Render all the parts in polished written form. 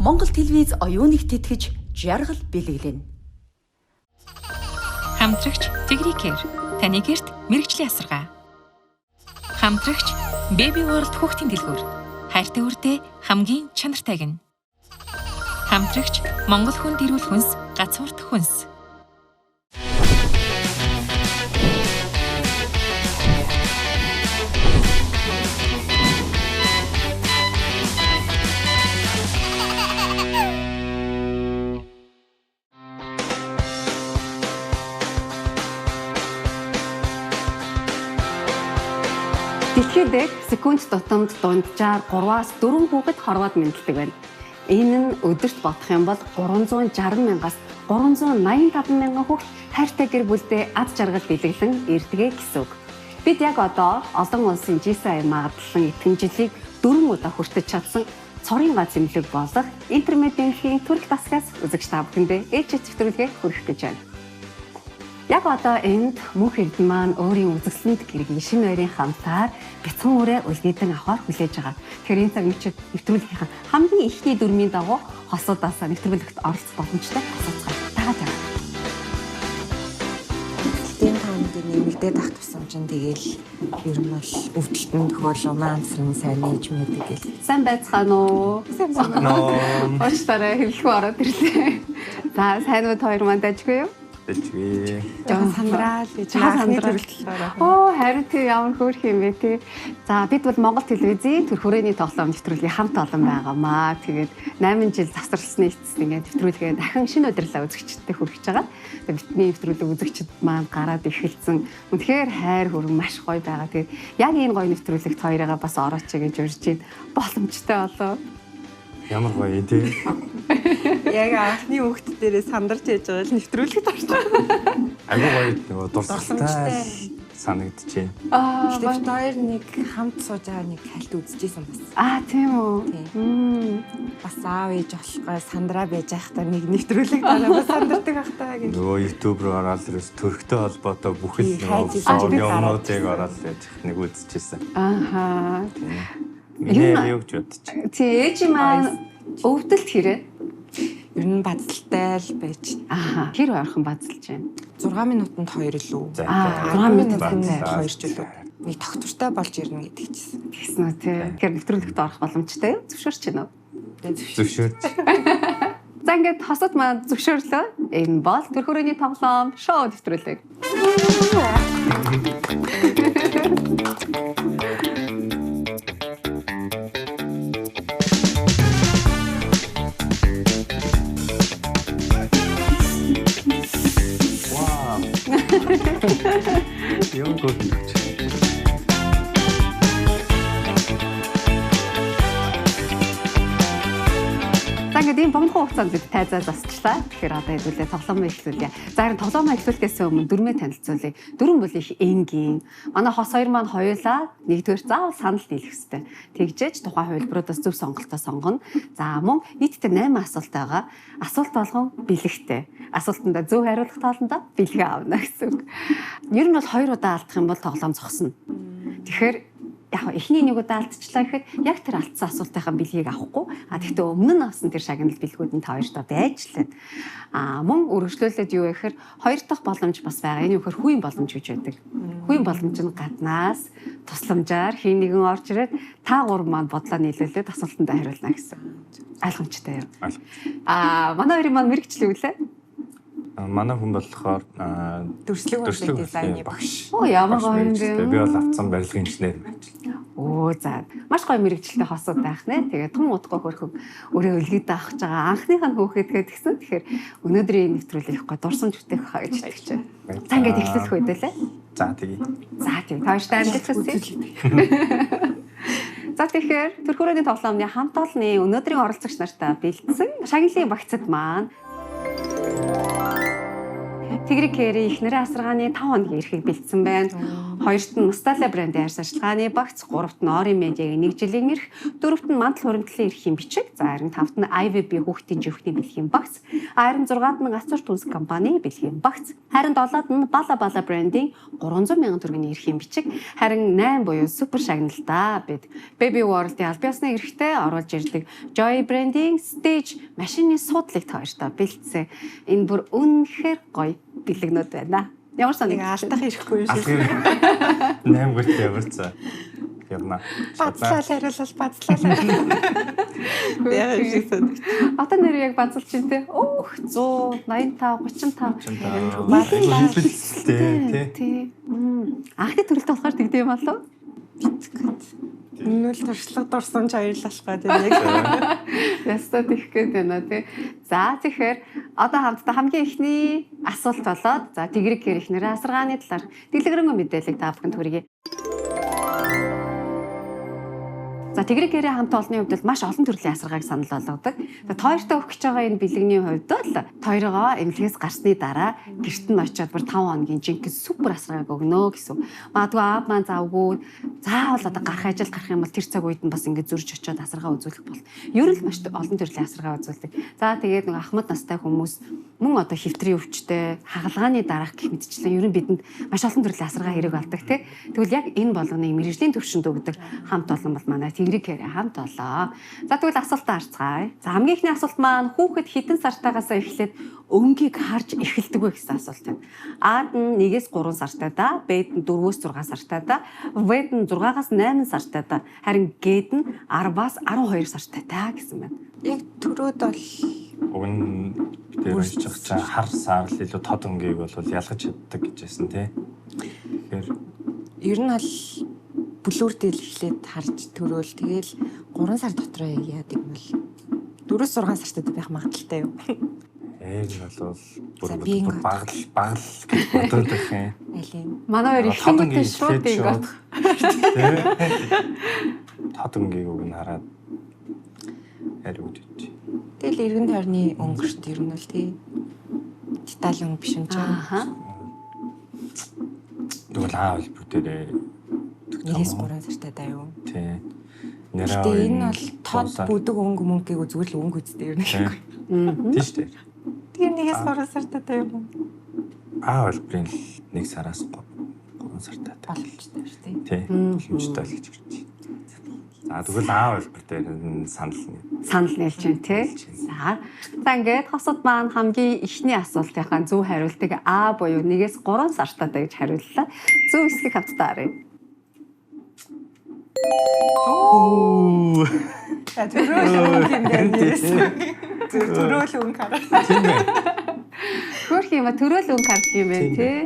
Монгол телевиз оюуныг тэтгэж жаргал бэлэглэнэ. Хамтрагч Тэгрикэр таны гэрт мэргэжлийн асаргаа. Хамтрагч Baby World хүүхдийн дэлгүүр. Хайртай үрдээ хамгийн чанартайг нь. Хамтрагч Монгол хүнд эрүүл хүнс, гацуурт хүнс. Дэлхий дээр секунд тутамд дунджаар 3-аас 4 хүүхэд хорвоод мэндэлдэг байна. Энэ нь өдөрт бодох юм бол 360 мянгаас 385 мянган хүүхэд хайртай гэр бүлдээ ад жаргал бэлэглэн ирдэгэ гэсэн үг. Бид яг одоо олон улсын G7 магадлан итгэн жилийг 4 удаа хүртэж чадсан цорын гац эмнэлэг болох Интермед эмнэлгийн төрөх тасгаас үзэгч та бүхэндээ ээлжит нэвтрүүлгээ хүргэх гэж байна. Яг одоо энд мөнх эрдэнэ маань өөрийн үзэсгэлэнт гэргийн шинэ ойрын хамтаар бяцхан үрээ үлгийдэн авахар хүлээж байгаа. Тэгэхээр энэ цаг мөчид нэвтрүүлгийнхаа хамгийн эхний дүрмийн дагуу хосуудаасаа нэвтрүүлэгт оролцох боломжтой асууцгаая. Дагаад яваа. Өвдөлтийн тоо ингээд нэмэгдээд ах тусам чинь тэгэл ер нь бол өвдөлтөн тохиол унаа ансран сайн нээж мэдэг гэл. Сайн байцгаана уу? Сайн байна уу? Уучлаарай, хэлэхгүй ороод ирлээ. За, сайн уу хоёр маань дажгүй юу? Дажгүй. Жохон сандраал гэж анхны төрөлт. Оо, харин тий ямар хөөрх юм бэ тий. За, бид бол Монгол телевизийн төр хүрээний тоглоом нэвтрүүлгийн хамт олон байгаамаа. Тэгээд 8 жил завсарласны эцэст ингээд нэвтрүүлгээ дахин шинэ удирлаа үзэгчдэд хүргэж байгаа. Тэгээд бидний нэвтрүүлэг үзэгчд маань гараад эхэлсэн. Үнэхээр хайр хөрөн маш гоё байгаа. Тэгээд яг энэ гоё нэвтрүүлэгт хоёрыгаа бас орооч гэж урьж байна. Боломжтой болов. Ямар гоё тий. Яг анхны хүүхд дээрээ сандарч яж байгаа л нэвтрүүлэгт орсон. Айгуу гоё нөгөө дурсамжтай санагдчихэв. Аа, бид хоёр нэг хамт сууж байгаа нэг хальт үзчихсэн бас. Аа, тийм үү. Бас аав ээж болохгүй сандраа байж байхдаа нэг нэвтрүүлэг дараа бас сандардаг байх таа гэж. Нөгөө YouTube руу ороод ерөөс төрхтэй холбоотой бүхэл нөгөө юмнуудыг ороод яаж нэг үзчихсэн. Ааха. Миний юу гэж бодчих. Тий, ээж маань өвдөлт хэрэг. Ер нь базалтай л байж. Аа, хэр ойрхон базалж байна? 6 минутанд 2 илүү. Аа, 6 минутанд 2 ч илүү. Нэг тогтвортой болж ирнэ гэдэг чийсэн. Тэгсэн үү тий. Тэгэхээр нэвтрүүлэгт орох боломжтой юу? Зөвшөөрч байна уу? Зөвшөөрч. За, ингээд хосод маань зөвшөөрлөө. Энэ бол төр хүрээний тоглоом шоу нэвтрүүлэг. Ямар гоо гэж. За, ингээд ийм богино хугацаанд бид тайзаа засчлаа. Тэгэхээр одоо хэдүүлээ тоглоомоо эхлүүлье. За, харин тоглоомоо эхлүүлэхээс өмнө дүрмээ танилцуулъя. Дүрэм бол их энгийн. Манай хос хоёр маань хоёулаа нэгдүгээр заавал санал нийлэх ёстой. Тэгжээж тухайн хувилбаруудаас зөв сонголтоо сонгоно. За, мөн нийтдээ 8 асуулт байгаа. Асуулт болгон бэлэгтэй. Асуултандаа зөв хариулах тоолондоо бэлгээ авна гэсэн үг. Ер нь бол 2 удаа алдах юм бол тоглоом зогсно. Тэгэхээр яг эхний нэг удаа алдчихлаа гэхэд яг тэр алдсан асуултынхаа бэлгийг авахгүй. А тэгтээ өмнө нь авсан тэр шагнал бэлгүүд нь та хоёртоо байж л байна. А мөн үргэлжлүүлээд юу гэхээр хоёр дахь боломж бас байгаа. Энэ юу гэхээр хүүийн боломж гэж байдаг. Хүүийн боломж нь гаднаас тусламжаар хин нэгэн орж ирээд та гурав маань бодлоо нийлүүлээд асуултанд хариулна гэсэн. Ойлгомжтой юу? А манай хоёрын маань мэрэгчлээ үлээ. Манай хүн болохоор дүрслэг дизайны багш. Оо, ямар гоё юм бэ? Би бол авцсан барилгын инженер байж. Оо, за. Маш гоё мэрэгчлээ хосууд байх нэ. Тэгээ тун удахгүй хөрхөг өрөө өлгийд авах гэж байгаа анхных нь хөөхөдгээд гисэн. Тэгэхээр өнөөдрийн нэвтрүүлэг их гоё дурсамж бүтээх хаа гэж итгэж байна. За, ингээд эхлэх үед лээ. За, тэгье. За, тийм. Та хоёртай амжилт хүсье. За, тэгэхээр төр хүрээний тоглоомны хамт олонны өнөөдрийн оролцогч нартаа бэлдсэн шагналын багцад маань Тэгрэг Кэри эхнэрээ асаргааны 5 хоногийн эрхийг бэлдсэн байна. Хоёрт нь Мустала брендийн арьс арчилгааны багц, гуравт нь Ори медиагийн 1 жилийн эрх, дөрөвт нь Мандал хуримтлалын эрхийн бичиг, за харин тавт нь IVB хүүхдийн живхний бэлгийн багц, харин зургаанд нь Гацуур түнс компани бэлгийн багц, харин долоод нь Бала Бала брендийн 300 мянган төгрөгийн эрхийн бичиг, харин 8 буюу супер шагналдаа бид Baby World-ийн аль биесны эрхтэй оруулж ирдэг Joy брендийн stage машины суудлыг та хоёртоо бэлдсэн. Энэ бүр үнэхээр гоё бэлэгнүүд байна. Ямар Нэг санагдаж алдах ирэхгүй юм шиг. 8 гэрт ямар цаа. Явна. Базлал хариулал базлал. Яг юм шиг санагд. Одоо нэр яг базалж чинь те. Өөх 185 35. Хэлбэлцэлтэй тий. Тий. Анхны төрөлт болохоор тэгдэм болов? Өмнө нь туршлага дурсамж баярлах гэдэг яг. Ястаа тийх гээд байна тий. За тэгэхээр одоо хамтдаа хамгийн эхний асуулт болоод за Тэгрэг гэр ихнэрээ асаргааны талаар дэлгэрэнгүй мэдээллийг та бүхэнд хүргэе. За Тэгрэг гэрээ хамт олонны хувьд бол маш олон төрлийн асаргааг санал болгодог. За та хоёртой өгөх гэж байгаа энэ бэлгэний хувьд бол та хоёроо эмнэлгээс гарсны дараа гэрт нь очиод бүр 5 хоногийн жинхэнэ супер асаргааг өгнө гэсэн. Магадгүй аав маань завгүй заавал одоо гарах ажил гарах юм бол тэр цаг үед нь бас ингээд зөрж очиод асаргаа үзүүлэх бол. Ер нь л маш олон төрлийн асаргаа үзүүлдэг. За тэгээд нэг ахмад настай хүмүүс мөн одоо хэвтрийн өвчтэй хагалгааны дараах гэх мэтчлэн ер нь бидэнд маш олон төрлийн асаргаа хэрэг болдог тий. Тэгвэл яг энэ болгоныг мэрэгжлийн төвшөнд өгдөг хамт олон бол манай Тэгрэг хэрэг хамт олоо. За тэгвэл асуултаа харцгаая. За хамгийн эхний асуулт маань хүүхэд хэдэн сартайгаасаа эхлээд өнгийг харж эхэлдэг вэ гэсэн асуулт байна. А-д нь 1-ээс 3 сартай да, Б-д нь 4-өөс 6 сартай да, В-д нь 6-аас 8 сартай да, харин Г-д нь 10-аас 12 сартай да гэсэн байна. Яг төрөөд бол Уг нь бид уншиж байгаа чинь хар саарл илүү тод өнгийг бол ялгаж чаддаг гэж байсан тий. Тэгэхээр ер нь бол бүлүүрдэл эхлээд харж төрөөл тэгэл 3 сар дотроо яг яадаг юм бол 4-6 сартай байх магадaltaй юу? энэ бол бүр За, би бүр ингэ багал багал гэж бодоод байх юм. Алин. Манай хоёр Тод ихэнгүүтээ өнгийг шууд эхлээд ингэ шууд. Тий. Тод өнгийг уг нь хараад хариу өгч. Тэгэл эргэн тойрны өнгөрт ер нь бол тий. Деталь өнгө биш юм чинь. Ааха. Тэгвэл аа хэлбэр дээрээ 1-ээс 3 сартай даа юу? Тий. Гэтэ энэ бол тод бүдэг өнгө мөнгө гээгүү зүгээр л өнгө үсттэй ер нь. Тийм шүү дээ. Тэгэхээр 1-ээс 3 сартай даа юу? Аа хэлбэрийн л 1 сараас 3 сартай. Боломжтой шүү дээ. Тий. Боломжтой л гэж хэлж байна. За тэгвэл аа хэлбэр дээр нь санал нь. Санал нийлж байна тий. За. За ингээд хосод маань хамгийн эхний асуултынхаа зөв хариултыг А буюу 1-ээс 3 сартай гэж хариуллаа. Зөв хэсгийг хамтдаа харъя. За төрөөл өнгө юм байна нэрээс. Зөв төрөөл өнгө хараа. Тийм ээ. Хөөх юм а төрөөл өнгө хардаг юм байна Тийм тий.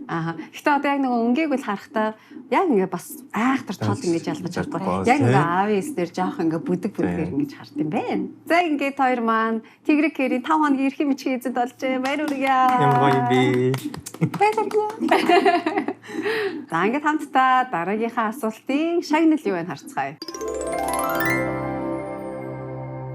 Аа. Гэтэ одоо яг нөгөө өнгийг бол харахтаа яг ингээ бас айхтар тод ингэж ялгаж чадахгүй. Яг ингээ аавын эснэр жоох ингээ бүдэг бүдгээр ингэж хард юм байна. За ингээд хоёр маань Тэгрэг гэрийн 5 хоногийн эрхийн бичгийн эзэд болжээ. Баяр хүргье. Ямар гоё юм бэ? Баярлалаа. За ингээд хамтдаа дараагийнхаа асуултын шагнал юу вэ харцгаая.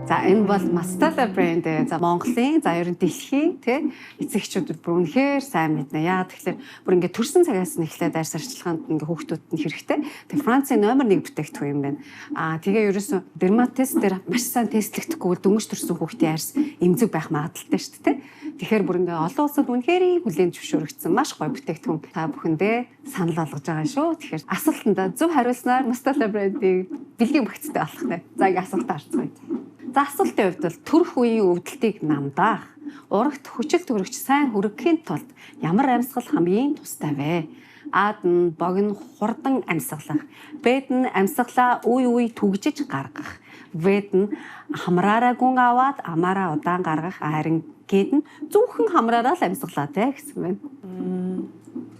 За энэ бол Mastala брэнд. За Монголын, за ер нь дэлхийн тий эцэгчүүд бүр үнэхээр сайн мэднэ. Яа тэгэхээр бүр ингээд төрсэн цагаас нь эхлээд арьс арчилгаанд ингээд хүүхдүүд нь хэрэгтэй. Тэгээ Францын номер 1 бүтээгдэхүүн юм байна. Аа тэгээ ерөөсөн дерматест дээр маш сайн тестлэгдэхгүй бол дөнгөж төрсэн хүүхдийн арьс эмзэг байх магадлалтай шүү дээ. Тэгэхээр бүр ингээд олон улсад үнэхээр хүлээн зөвшөөрөгдсөн маш гоё бүтээгдэхүүн та бүхэндээ санал болгож байгаа шүү. Тэгэхээр асуултандаа зөв хариулснаар Mastala брендийг бэлгийн багцтай болох нэ. За ингээд асуултаа харцгаая. За асуултын хувьд бол төрөх үеийн өвдөлтийг намдаах, урагт хүчил төрөгч сайн хүргэхийн тулд ямар амьсгал хамгийн тустай вэ? А-д нь богино хурдан амьсгалах, Б-д нь амьсгалаа үе үе түгжиж гаргах, В-д нь хамраараа гүн аваад амаараа удаан гаргах, харин Г-д нь зөвхөн хамраараа л амьсгалаа те гэсэн байна.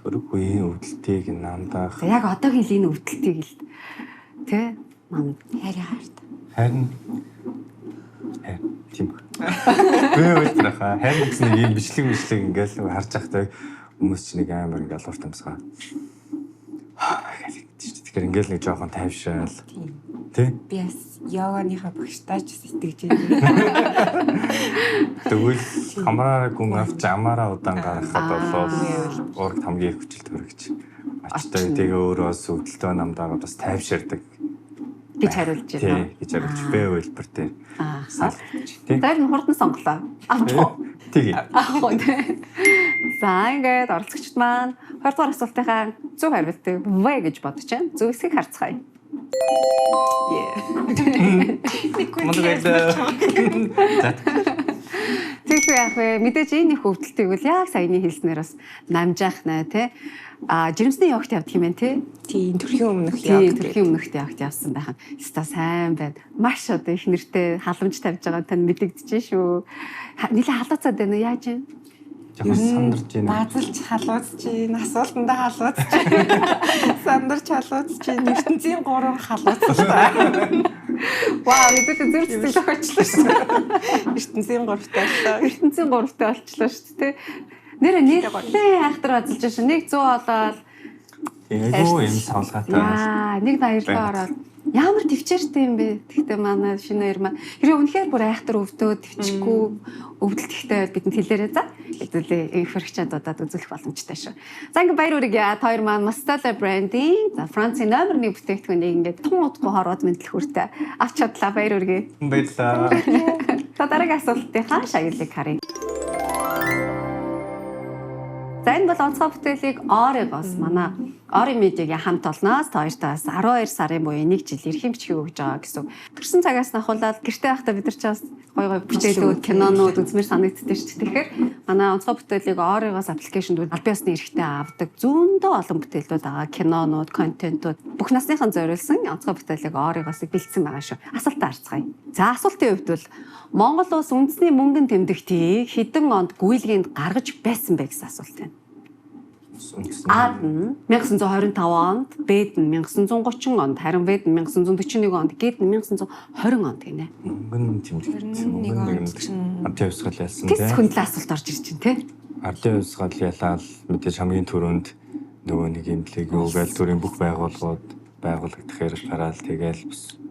Төрөх үеийн өвдөлтийг намдаах. За яг одоогийн л энэ өвдөлтийг л те нам Хайр хаарт. Харин тийм баг. Би үйлдэх хаа. Харин гэсэн нэг юм бичлэг бичлэг ингээл нэг харж байхдаа хүмүүс чинь нэг амар ингээл урт амьсгаа. Тэгэхээр ингээл нэг жоохон тайвшраал. Тийм. Тэ? Би бас йоганыхаа багштай ч бас итгэж байна. Тэгвэл хамраараа гүн авч амаараа удаан гаргахад бол урагт хамгийн их хүчил төрөгч Очдог. Тэгээ өөрөө бас өвдөлтөө намдаагаа бас тайвширдаг гэж хариулж байна. Тий, гэж хариулж Б хувилбар дээр салгаж тий. Тэр нь хурдан сонголоо. Авч уу? Тий. Авах уу тий. За ингээд оролцогчд маань 20 дугаар асуултынхаа зөв хариултыг В гэж бодож байна. Зөв эсхийг харцгаая. Мундаг байлаа. За. Тэгэхээр яах вэ? Мэдээж энэ их өвдөлтийг бол яг саяны хэлснээр бас намжаах нэ тий. А жирэмсний йогт явдаг юм байна тий. Тийм, төрхийн өмнөх йог. Тийм, төрхийн өмнөх йогт явсан байх нь. Ста сайн байна. Маш одоо их нэртэй халамж тавьж байгаа тань мэдэгдэж шүү. Нилээ халууцаад байна уу? Яаж юм? Жоохон сандарч байна. Баазалж халууцж байна, асуултандаа халууцж байна. Сандарч халууцж байна. ертөнцийн 3 халууцлаа. Вау, хэдүүлээ зүрх сэтгэл хөөчлөө шүү. ертөнцийн 3-тай боллоо. ертөнцийн 3-тай болчлоо шүү дээ. Нэрэ нэлээ айхтар базалж шин 100 олоод Айгуу юм савлгаатай. Яа, 182 руу ороод ямар төвчээртэй юм бэ? Тэгтээ манай шинэ хоёр маань хэрэг үнэхээр бүр айхтар өвдөө төвчгүй өвдөлт ихтэй байл бидэнд хэлээрэй за. Хэдүүлээ инх хөрөгчөө дуудаад үзүүлэх боломжтой шүү. За ингээ баяр хүргэе. Та хоёр маань Mastella брендing за Францын номер 1 бүтээгдэхүүнийг ингээд тун удахгүй хорвоод мэдлэх хүртэ авч чадлаа. Баяр хүргэе. Баярлалаа. За дараагийн асуултынхаа шагналыг харъя. За энэ бол онцгой бүтээлийг Орегос манай Ори медиагийн хамт олноос та хоёртаас 12 сарын буюу 1 жил эрхийн бичгийг өгж байгаа гэсэн. Төрсөн цагаас нь ахуулаад гэрте байхдаа бид нар ч бас гоё гоё бүтээлүүд, кинонууд үзмээр санагддаг шүү дээ. Тэгэхээр манай онцгой бүтээлийг Орегос аппликейшнд аль биесны эрхтэй авдаг зөндөө олон бүтээлүүд байгаа. Кинонууд, контентууд бүх насныхан зориулсан онцгой бүтээлийг Орегосыг бэлдсэн байгаа шүү. Асуултаа харцгаая. За асуултын хувьд бол Монгол улс үндэсний мөнгөн тэмдэгтийг хэдэн онд гүйлгээнд гаргаж байсан бэ гэсэн асуулт байна. А нь 1925 онд, Б нь 1930 онд, харин В нь 1941 онд, Г нь 1920 онд гинэ. Мөнгөн тэмдэгт, мөнгөн нэгэн ардын хувьсгал ялсан тий. Тэс хөндлөн асуулт орж ирж байна тий. Ардын хувьсгал ялаад мэдээж хамгийн түрүүнд нөгөө нэг имлэг юугаал төрийн бүх байгууллагууд байгуулагдах хэрэг гараал тэгээл бас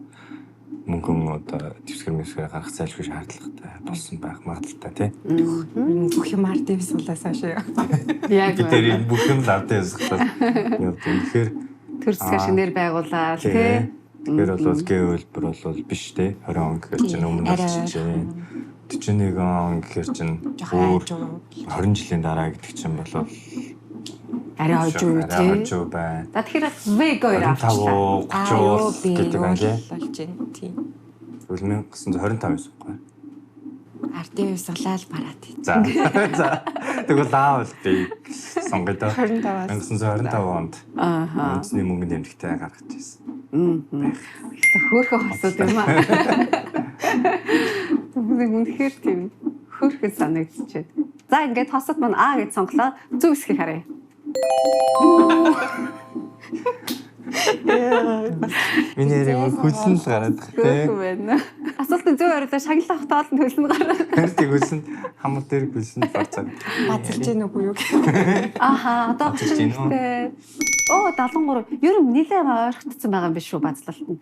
мөнгөн одоо дэвсгэр мэвсгэр гаргах зайлшгүй шаардлагатай болсон байх магадaltaй тий. Бүх юм ардын хувьсгалаас хойш юу. Яг бид тэр бүх юм л ардын хувьсгалаас явдаг. Тэгэхээр төр засгаар шинээр байгуулаад тий. Тэгэхээр бол гэ хөлбөр бол биш тий. 20 он гэхэр чинь өмнө болчихжээ. 41 он гэхэр чинь өөр 20 жилийн дараа гэдэг чинь бол арай хожуу тий. Арай хожуу байна. За тэгэхээр В-г авчлаа. 25 30 гэдэг байна тий. Болж байна тий. Тэгвэл 1925 байсан байхгүй. Ардын хувьсгалаа л бараад. За. За. Тэгвэл А бол би сонгоё доо. 25-аас 1925 онд. Ааха. Үндэсний мөнгөнд тэмдэгтээ гаргаж ирсэн. Хөөхөн хосууд юм аа. Нэг үнэхээр тийм хөөхөн санагдчихэв. За ингээд хосод маань А гэж сонголоо. Зөв эсхийг харъя. Миний яриг хөлсөн л гараад тах тий. Хөөхөн байна. Асуултын зөв хариулаа шагнал авах тоолнд хөлсөн гараад. Тэр тийм хөлсөн хамар дээр хөлсөн барцаа. Базалж гин үгүй юу? Аха одоо 31-тэй. Оо 73. Ер нь нэлээд ойрхотсон байгаа юм биш үү базлалт нь.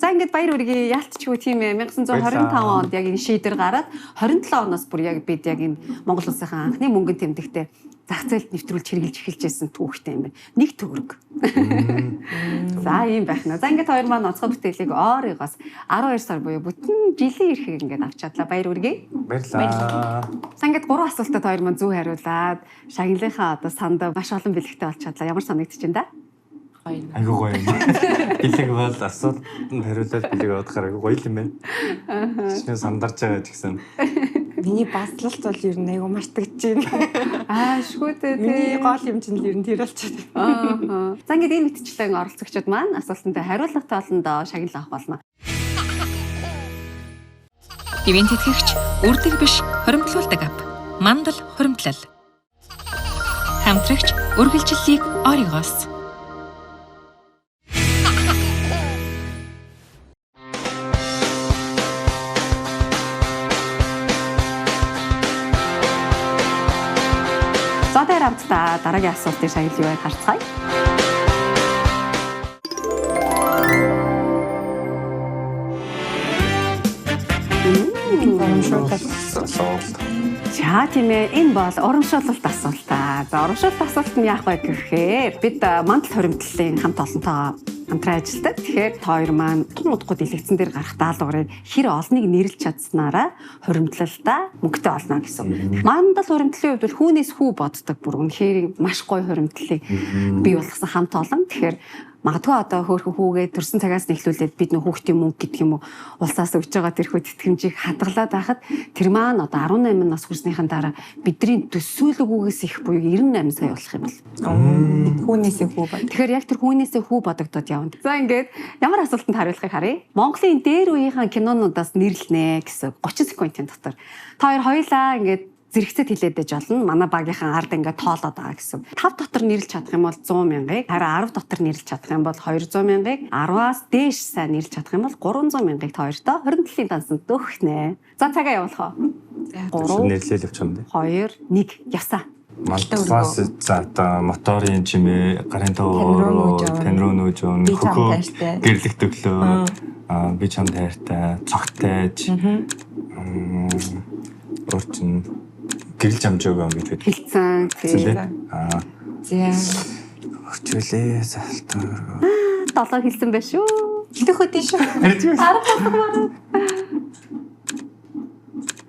За ингээд баяр хүргэе. Ялтчгүй тийм ээ 1925 онд яг энэ шийдэр гараад 27 оноос бүр яг бид яг энэ Монгол улсынхаа анхны мөнгөн тэмдэгтээ зах зээлд нэвтрүүлж хэрэгжилж эхэлж байсан түүхтэй юм байна. Нэг төгрөг. За ийм байх нэ. За ингээд хоёр маань онцгой бүтээлийг Оригоос 12 сар буюу бүтэн жилийн эрхийг ингээд авч чадлаа. Баяр хүргэе. Баярлалаа. За ингээд гурван асуултад хоёр маань зөв хариулаад шагналынхаа одоо санд маш олон бэлэгтэй болж чадлаа. Ямар санагдчих юм да? Гоё. Айгуу гоё юм. Бэлэг бол асуултанд хариулаад бэлэг авахаар айгуу гоё юм байна. Чиний сандарч байгаа ч гэсэн. Миний базлалт бол ер нь айгуу мартагдаж байна. Аашгүй дээ тий. Миний гол юм чинь л ер нь тэр болчиход. Аа. За ингээд энэ мэтчлэн оролцогчид маань асуултанд хариулах тоолондоо шагнал авах болно. Ивент тэтгэгч үрдэг биш хоримтлуулдаг ап. Мандал хоримтлал. Хамтрагч үргэлжлэлийг Оригос. За дээр хамтдаа дараагийн асуултын шагнал юу вэ харцгаая. Урамшуулал. Асуулт. За тийм ээ, энэ бол урамшуулалт асуулт аа. За урамшуулалт асуулт нь яах вэ гэхээр бид мандал хуримтлалын хамт олонтойгоо хамтран ажилладаг. Тэгэхээр та хоёр маань тун удахгүй дэлгэцэн дээр гарах даалгаврыг хэр олныг нэрлж чадсанараа хуримтлалдаа мөнгөтэй олно гэсэн. Мандал хуримтлалын хувьд бол хүүнээс хүү боддог, бүр үнэхээр маш гоё хуримтлалыг бий болгосон хамт олон. Тэгэхээр магадгүй одоо хөөхөн хүүгээ төрсэн цагаас нь эхлүүлээд бид нөх хүүхдийн мөнгө гэдэг юм уу улсаас өгж байгаа тэрхүү тэтгэмжийг хадгалаад байхад тэр маань одоо 18 нас хүрснийхэн дараа бидний төсөөлөггүйгээс их буюу 98 сая болох юм бол. Хүүнээсээ хүү бод. Тэгэхээр яг тэр хүүнээсээ хүү бодогдоод явна. За ингээд ямар асуултанд хариулахыг харъя. Монголын дээр үеийнхэн кинонуудаас нэрлэнэ гэсэн 30 секундын дотор. Та хоёр хоёлаа ингээд зэрэгцэд хилээд байж болно. Манай багийнхан ард ингээд тоолоод байгаа гэсэн. 5 дотор нэрлж чадах юм бол 100 мянгыг, харин 10 дотор нэрлж чадах юм бол 200 мянгыг, 10-аас дээш сайн нэрлж чадах юм бол 300 мянгыг та хоёртоо 27-ийн дансанд өгнө. За цагаа явуулах уу? 3 Нэрлээл явчих юм дээ. 2 1 явсаа. Мандлаас за одоо моторын чимээ, гарын Тань руу дуу, нүүж явна. тань руу нүүж явна, Би чамд хөхөө хайртай. гэрлэх төглөө, би чамд хайртай, цогтайж, өөр чин гэрэл жамжааг юм гэж байдаг. Хилцэн. Хэлсэн Тий. дээ. Аа, За. өчөлээ салтар. 7 хэлсэн байх шүү. Хилэх хөдөө шүү. Арга болгомоор.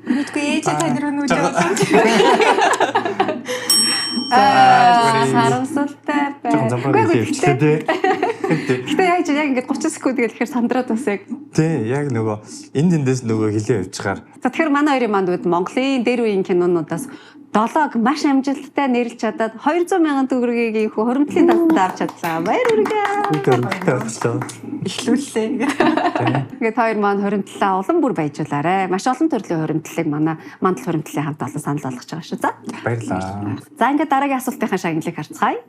Мэдгүй ээжээ тань руу нүүж явсан. Аа, харамсалтай бай. Жохон замбар Үгүй, хэлээ явчихлаа гэхдээ- дээ. Гэхдээ яг яг ингээд 30 секунд гэлэхээр сандраад бас яг. Тий, яг нөгөө энд тэндээс нөгөө хилээ явчихаар За тэгэхээр манай хоёрын манд үед Монголын дээр үеийн кинонуудаас 7-г маш амжилттай нэрлж чадаад 200 мянган төгрөгийг их хуримтлалын дансанд авч чадлаа. Баяр хүргэе. хөрөнгөтэй болчлоо. Эхлүүллээ. Ингээд хоёр маань хуримтлалаа улам бүр баяжуулаарэ. Маш олон төрлийн хуримтлалыг манай мандал хуримтлалын хамт олон санал болгож байгаа шүү. За. Баярлалаа. За ингээд дараагийн асуултынхаа шагналыг харцгаая.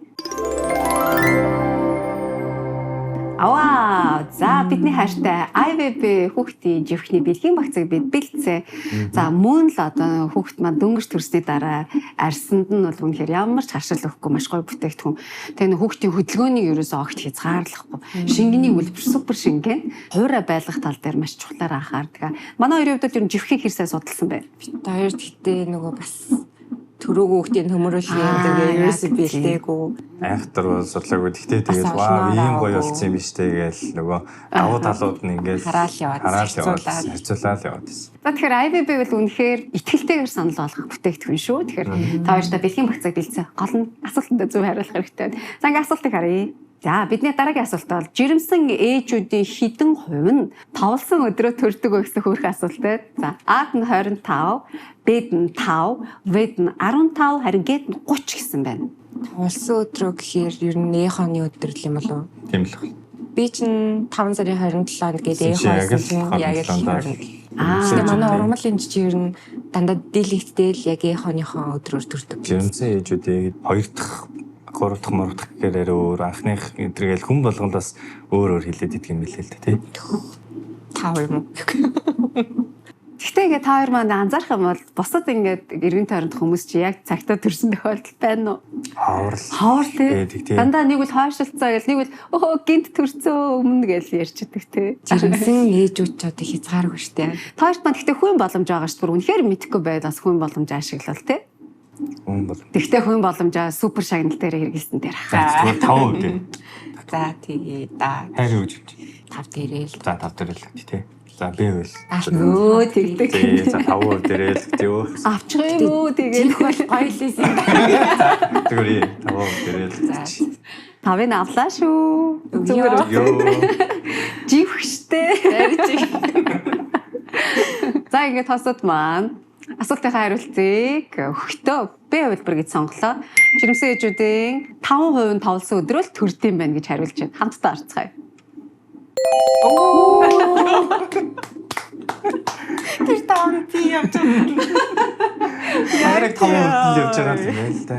Аваа. За бидний хайртай IVB хүүхдийн живхний бэлгийн багцыг бид бэлдсэн. За мөн л одоо хүүхд маань дөнгөж төрсний дараа арьсанд нь бол үнэхээр ямар ч харшил өгөхгүй маш гоё бүтээгдэхүүн. Тэгээ нөх хүүхдийн хөдөлгөөнийг ерөөсөө огт хязгаарлахгүй. Шингэний үлбэр супер шингэн. Хуурай байлгах тал дээр маш чухлаар анхаардаг. Манай хоёрын хувьд бол ер нь живхийг хэр сайн судалсан бэ? Бид хоёр гэхдээ нөгөө бас төрөөг хүүхдийн төмөрөлний Аа, гэдэг ерөөсөө яг тийм. бэлдээгүй. Айхтар бол судлаагүй. Гэхдээ тэгэл Бас вау, олноор ийм гоё аагүй. болсон юм биш үү гээл нөгөө давуу талууд нь ингээл Хараал яваад, хараал яваад, харьцуулаад. харьцуулаад яваад байсан. За тэгэхээр IVB бол үнэхээр итгэлтэйгээр санал болгох бүтээгдэхүүн шүү. Тэгэхээр та хоёртой бэлгийн багцааг бэлдсэн. Гол нь асуултанд зөв хариулах хэрэгтэй байна. За ингээ асуултыг харъя. За бидний дараагийн асуулт бол жирэмсэн ээжүүдийн хэдэн хувь нь товлсон өдрөө төрдөг вэ гэсэн хөөрхөн асуулт байна. За А-д нь 25, Б-д нь 5, В-д нь 15, харин Г-д нь 30 гэсэн байна. Тулсан өдрөө гэхээр ер нь эх оны өдөр л юм болов уу? Тийм л байна. Би чинь 5 сарын 27-нд гээд эх Чи яг л онсон яг л 27-нд. 20. Аа. Тэгээ манай ургамал энэ чинь ер нь дандаа дийлэгдэл яг эх оныхоо өдрөөр төрдөг. Жирэмсэн ээжүүдийг хоёр дахь, гурав дахь, мурав дахь гэхээр арай өөр анхных эдрэгээл хүн болгонд бас өөр өөр хилээд идэх юм билээ л дээ тий. 5 юм уу? Гэхдээ ингээ та хоёр маань анзаарах юм бол бусад ингээд эргэн тойронд хүмүүс чи яг цагтаа төрсэн тохиолдол байна уу? Ховрол. Ховор тий. Тий, тий. Дандаа нэг бол хойшилцоо гэл нэг бол өө гинт төрцөө өмнө гэл ярьчихдээ тий. Жирэмсэн ээжүүд ч одоо хязгааргүй штэ. Та хоёрт маань гэхдээ хүн боломж байгаа шүү дээ. Үнэхээр мэдэхгүй байл бас хүн боломж ашиглал тий. Хүн бол. Тэгвэл хүн боломжоо супер шагнал дээр хэрэгэлсэн дээр. За зүгээр 5% дээ. За тэгээ да Хайр өгч. 5 дээрээ л. За 5 дээр л тий. За би үл. Өө тэгдэг. Тий, за 5% дээрээ л тий. Авчих юм уу тэгээд Жинх бол гоё л юм. Зүгээр 5% дээрээ л. За. тавыг нь авлаа шүү. Зүгээр Йоо. живх штэ. За ингээд тосод маань асуултынхаа хариултыг өгтөө Б хувилбар гэж сонголоо. Жирэмсэн ээжүүдийн 5% нь товлсон өдрөө л төрдөм байна гэж хариулж байна. Хамтдаа харцгаая. Тэр таван тий явж байгаа. Яг 5% л явж байгаа юм байна л да.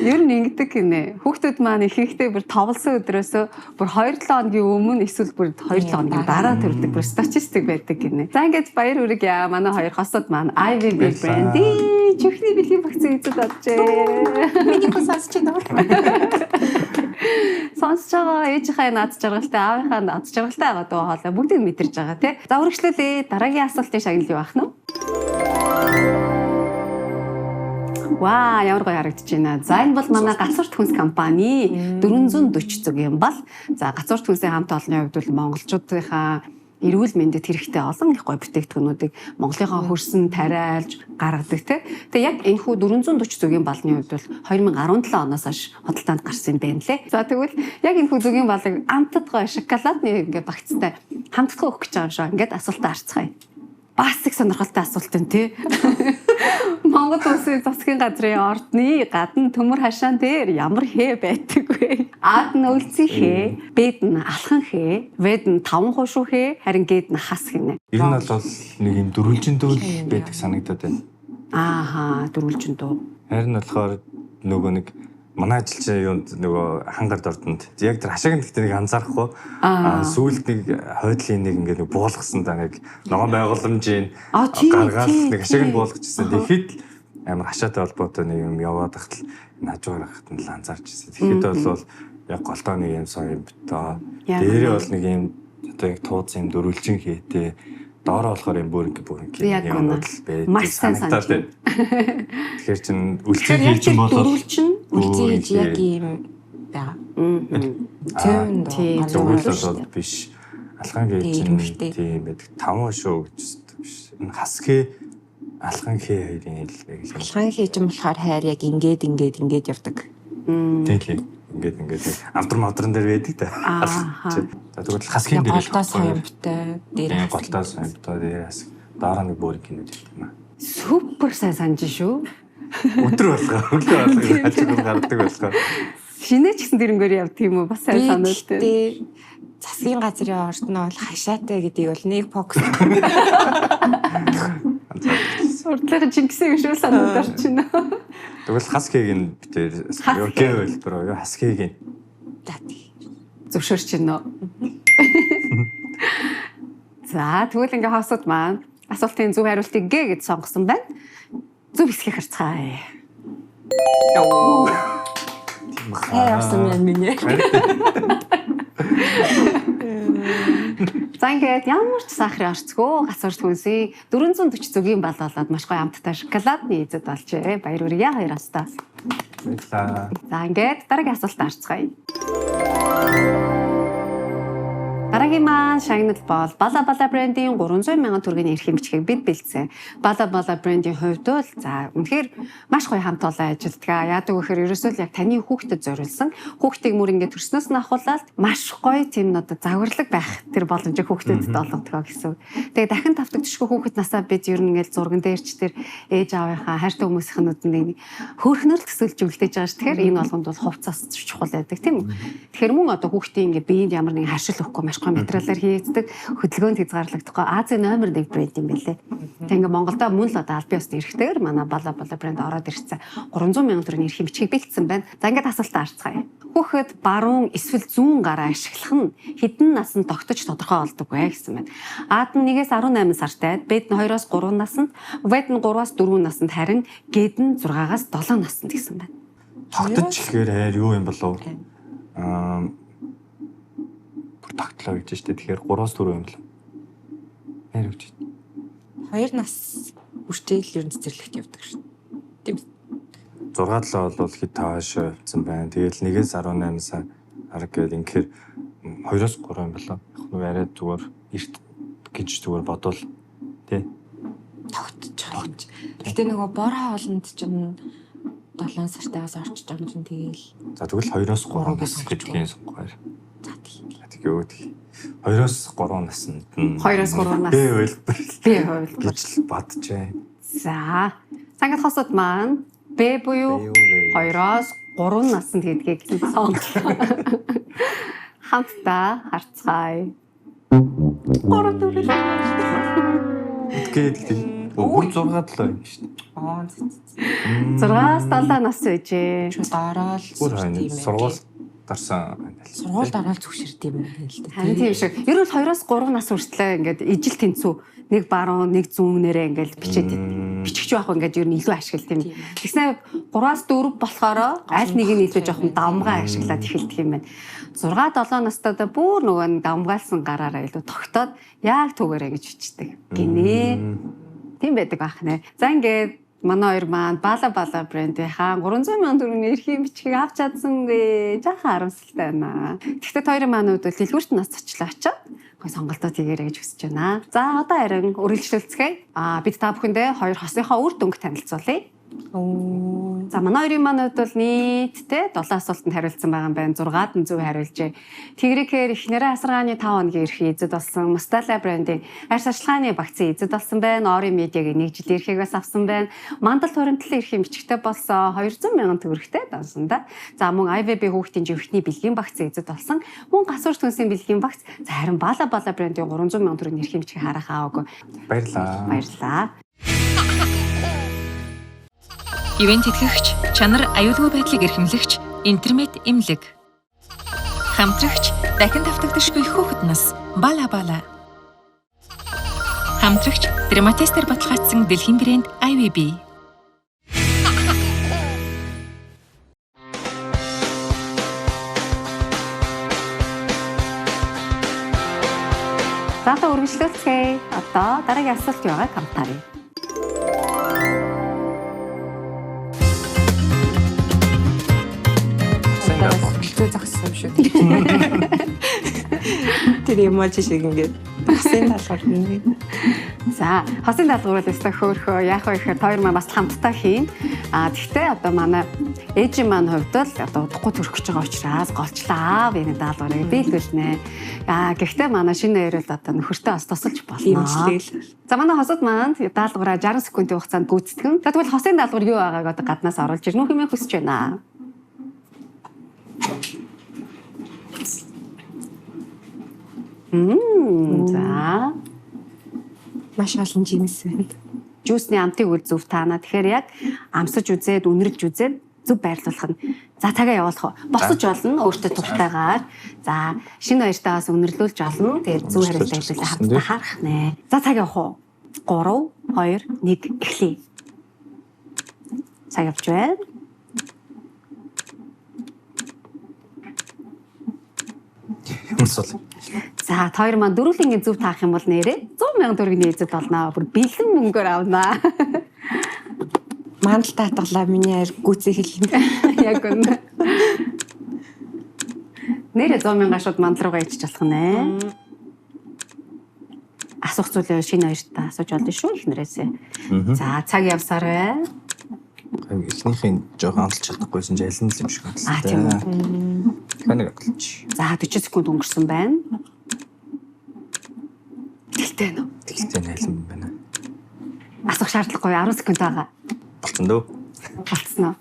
Ер нь ингэдэг гинэ. Хүүхдүүд маань ихэнхдээ бүр товлсон өдрөөсөө бүр 2-7 хоногийн өмнө эсвэл бүр 2-7 хоногийн дараа төрдөг бүр статистик байдаг гинэ. За ингээд баяр хүргье. Манай хоёр хосод маань Ivy B Баярлалаа. брендing чихний бэлгийн багцын эзэд олжээ. Миний хүн сонсч байна уу? Сонсож байгаа ээжийнхээ над жаргалтай, аавынхаа над жаргалтай байгаа дуу хоолой бүгдийг мэдэрч байгаа тий. За үргэлжлүүлээ. Дараагийн асуултын шагнал юу ах нь вэ? Ваа, ямар гоё харагдаж байна. За энэ бол манай Гацуурт хүнс компани 440 зүг юм бал. За Гацуурт хүнсийн хамт олонны хувьд бол монголчуудынхаа эрүүл мэндэд хэрэгтэй олон их гоё бүтээгдэхүүнүүдийг Монголынхаа хөрсөн тариалж гаргадаг тий. Тэгээ яг энэ хүү 440 зүгийн балны хувьд бол 2017 оноос хойш худалдаанд гарсан юм байна лээ. За тэгвэл яг энэ хүү зүгийн балыг амтд гоё шоколадны ингээ багцтай хамтдах өгөх гэж байгаа юм шиг. Ингээд асуултаа харцгаая. Бас их сонирхолтой асуулт юм тий. Монгол улсын засгийн газрын ордны гадна төмөр хашаан дээр ямар хээ байдаг вэ? А нь өлзий хээ, Б нь алхан хээ, В нь таван хушуу хээ, харин Г нь хас гинэ. Ер нь бол нэг юм дөрвөлжин дүүл байдаг санагдаад байна. Ааха, дөрвөлжин дүү. Харин болохоор нөгөө нэг манай ажилчин юунд нөгөө хангард ордонд яг тэр хашааг нь гэхдээ нэг анзаарахгүй Аа. сүүлд нэг хойдлын нэг ингээд нэг буулгасан да нэг ногоон байгууламжийн Аа, тий, гаргаал тий, нэг хашааг нь тий. буулгачихсан. Тэгэхэд л амар хашаатай холбоотой нэг юм яваад тахтал энэ хажуугаар хахад нь л анзаарч ирсэн. Тэгэхэд бол яг голдоо нэг юм сон юм битоо. Яг Дээрээ үнэ. бол нэг юм одоо яг тууз юм дөрвөлжин хийтэй. Доороо болохоор юм бүрэнки бүрэнки Яг юм үнэ. л байдаг. Маш сайн санагдаад санаж байна. Тэгэхээр чин үлцэн Тэгэхээр яг хийж юм тэр бол дөрвөлжин Үлзий Өөр хийж яг хээ. ийм байгаа. Тийм, Зүүн Зөвхөн доо. бол биш. Алхан гэж Тийм, чинь ирмэгтэй. тийм байдаг. Таван шүү гэж өстө биш. Энэ хасхээ алхан хээ хоёрын хэлбэг л юм. Алхан хийж юм болохоор хайр яг ингээд ингээд ингээд явдаг. Тийм л ингээд ингээд авдар мавдран дээр байдаг та. Ааха. За тэгвэл хасхийн Яг дээр голдоо соёмтой дээр Тийм голдоо соёмтой дээр хас. Дараа нэг бүр кинод юм аа. Супер сайн санаж шүү. Өдөр болгоо өглөө болгоо хажуугаар гардаг болгоо. Шинэ ч гэсэн дэрнгээр явд тийм үү? Бас сайн санаад байна. Гэхдээ засгийн газрын орд нь бол хашаатай гэдгийг бол нэг фокус. Урдлын Чингисээ шүү санаад орчихно. Тэгвэл хасхийг нь битэр Хасхээ. гэвэл бро хасхийг нь За тий. Зөвшөөрч байна уу? За тэгвэл ингээ хосууд маань асуултын зөв хариултыг Г гэж сонгосон байна. Зөв хэсгийг харцгаая. Сайн явсан юм миний. За ингээд ямар ч сахарын орцгүй гацуурт хүнсийн 440 зүгийн бал болоод маш гоё амттай шоколадны эзэд болжээ. Баяр хүргье хоёроостой. Баярлалаа. За ингээд дараагийн асуултаа харцгаая. Дараагийн маань шагнал бол Бала Бала брендийн 300 мянган төгрөгийн эрхийн бичгийг бид бэлдсэн. Бала Бала брендийн хувьд бол за үнэхээр маш гоё хамт олон ажилладаг. Яадаг вэхээр ерөөсөө л яг таны хүүхдэд зориулсан хүүхдийг мөр ингээд төрснөөс нь ахуулаад маш гоё тийм одоо загварлаг байх тэр боломжийг хүүхдэд олгодог гэсэн. Тэгээ дахин тавтагдчихгүй хүүхэд насаа бид ер нь ингээд зурган дээр ч тэр ээж аавынхаа хайртай хүмүүсийн нүдэнд хөөрхнөр л төсөөлж үлдээж байгаа ш. Тэгэхээр энэ болгонд бол хувцас чухал байдаг тийм үү. Тэгэхээр мөн одоо хүүхдийн ингээд биеинд ямар нэгэн харшил өгөхгүй маш гоё материалаар хийгддэг, хөдөлгөөнд хязгаарлагдахгүй Азийн номер 1 брэнд юм байлээ. Тэг ингээд Монголдо мөн л одоо аль биесны эрхтэйгээр манай Бала Бала брэнд ороод ирсэн. 300 мянган төгрөгийн эрхийн бичгийг бэлдсэн байна. За ингээд асуултаа харцгаая. Хүүхэд баруун эсвэл зүүн гараа ашиглах нь хэдэн насанд тогтож тодорхой болдог вэ гэсэн байна. А-д нь 1-ээс 18 сартай, Б-д нь 2-оос 3 насанд, В-д нь 3-аас 4 насанд, харин Г-д нь 6-аас 7 насанд гэсэн байна. Тогтож ихээр хайр юу юм болов? Аа бүр тогтлоо гэж штэ. Тэгэхээр 3-аас 4 юм болов. Хайр гэж. Хоёр нас хүрчээл ер нь цэцэрлэгт явдаг шүү. Тийм. 6 7 бол хэд тааш явцсан байна. Тэгэл 1-ээс 18 сар арга гээд инхээр 2-оос 3 юм болов. Яг нэг арай зүгээр эрт гэж зүгээр бодвол тий. Тогтож байгаа юм чи. Гэтэ нөгөө бор хоолнд чинь 7 сартайгаас орчиж байгаа юм чинь тэгээл За тэгвэл 2-оос 3 Гурав нас гэж гэж үгийн сонгохоор. за тий. Тэгээ тэг. 2-оос 3 наснд нь 2-оос 3 нас. Бэ хэлбэр Б хувилбар. гэж л боджээ. За. Сангад хосууд маань Б буюу Б юу вэ? 2-оос 3 наснд гэдгийг сонголоо. Хамтдаа харцгаая. 3 4 Тэгээд тэг. Бүр 6 7 юм шүү дээ. Аа зэ, зэ, зэ. 6-аас 7 нас байжээ. Шууд ороод Бүр сурт хойно юм байна. сургууль дарсан. Сургуульд ороод зүгшэрд юм байна л да. Харин тийм шиг. Ер нь 2-оос 3 нас хүртлээр ингээд ижил тэнцүү нэг баруун, нэг зүүн нэрээ ингээд бичээд бичих ч байх ингээд ер нь илүү ашиглалт юм. Тэгснэ 3-аас 4 болохоор аль нэг нь илүү жоохон давмгай ашиглаад эхэлдэг юм байна. 6 7 настайдаа бүр нөгөө нь давмгаалсан гараараа илүү тогтоод яг түүгээрээ гэж бичдэг. Гинэ. Тийм байдаг байх нэ. За ингээд Манай хоёр маань Бала Бала брендийнхаа 300 сая төгрөгийн эрхийн бичгийг авч чадсангүй. Жаахан харамсалтай байна. Тэгэхдээ хоёрын маань хувьд бол дэлгүүрт нас очлоо очоод гой сонголтууд хийгээрэй гэж хүсэж байна. За одоо харин үргэлжлүүлцгээе. Бид та бүхэндээ хоёр хосынхоо үр дүнг танилцуулъя. За манай хоёрын маань хувьд бол нийтдээ 7 асуултанд хариулсан байгаа юм байна. 6-ад нь зөв хариулжээ. Тэгрэхээр эхнэрээ асаргааны 5 хоногийн эрхийн эзэд болсон. Мустала брендийн арьс арчилгааны багцын эзэд болсон байна. Ори медиагийн нэг жилийн эрхийг бас авсан байна. Мандал хуримтлалын эрхийн бичгтэй болсон. 200 мянган төгрөгтэй дансан да. За мөн IVB хүүхдийн живхний бэлгийн багцын эзэд болсон. Мөн гасуур түнсийн бэлгийн багц. За харин Бала Бала брендийн 300 мянган төгрөгийн эрхийн бичгийг харах аагүй. Баярлаа. Баярлаа. Ивент тэтгэгч, чанар аюулгүй байдлыг эрхэмлэгч, интернет эмнэлэг. Хамтрагч, дахин давтагдашгүй хүүхэд нас, Бала Бала. Хамтрагч, дерматистээр баталгаажсан дэлхийн брэнд IVB. За одоо үргэлжлүүлцгээе. Одоо дараагийн асуулт юу байгааг хамтаарай. Хөдөлгөө зогссон юм шүү. Тэр эможи шиг ингээд хосын даалгавар нэг. За, хосын даалгавар бол өстой хөөхөө яах вэ гэхээр хоёр маань бас хамтдаа хийн. Тэгтээ одоо манай ээжийн маань хувьд л одоо удахгүй төрөх гэж байгаа учраас голчлаа аав энэ даалгаврыг биелүүлнэ. Гэхдээ манай шинэ хоёр бол одоо нөхөртөө бас тусалж болно. Имжлээл. За манай хосод маань даалгавраа 60 секундын хугацаанд гүйцэтгэн. За тэгвэл хосын даалгавар юу байгааг одоо гаднаас оруулж ирнэ үү хэмээн хүсэж байна. За Маш олон жимс байна. жүүсний амтыг үл зөв таана. Тэгэхээр яг амсаж үзээд, үнэрлж үзээд зөв байрлуулах нь. За цагаа явуулах уу? Босож болно өөртөө туртайгаар. За шинэ хоёртаа бас үнэрлүүлж олно. Тэгээд зөв хариултаа хэвлээ хамтдаа харах нэ. За цаг явах уу? 3 2 1 эхлэе. Цаг явж байна. Юмсул. За та хоёр маань дөрвөлнгийн зөв таах юм бол нэрээ 100 сая төгрөгийн эзэд болно. Бүр бэлэн мөнгөөр авнаа. Мандал таатгалаа миний хайр гүцээ хэлнэ. Яг үнэ. Нэрээ 100 мянга шууд мандал руугаа ичж болох нэ. Асуух зүйлээ шинэ хоёртаа асууж олно шүү эхнэрээсээ. За цаг явсаар бай. Эхнийхээ жоохон амталж чадахгүйсэн чи аль нь л юм шиг байна. А тийм үү. Таныг амталж. За 40 секунд өнгөрсөн байна. Тэлтэй нөө. Тэгтээ найлан байна. Асуух шаардлагагүй 10 секунд байгаа. Болцсон дөө. Болцсон уу?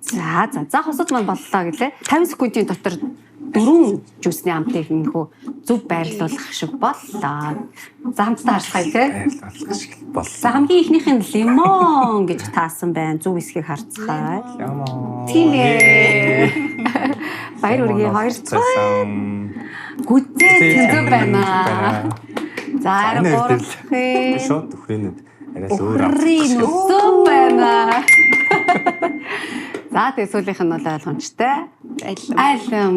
За за за хосод маань боллоо гэлээ. 50 секундын дотор дөрвөн жүүсний амтыг нөхөө зөв байрлуулах шиг боллоо. За хамтдаа харцгаая тий. Байрлуулах шиг боллоо. За хамгийн ихнийх нь лимон гэж таасан байна. Зөв хэсгийг харцгаая. Лимон. Тийм ээ. Баяр хүргэе хоёр дахь гүзээ тэнцүү байна. За арай гурав дахь. Шууд өхрийнэд арай л өөр Өхрийн зөв байна. За тэгээ сүүлийнх нь бол ойлгомжтой. Алим. Алим.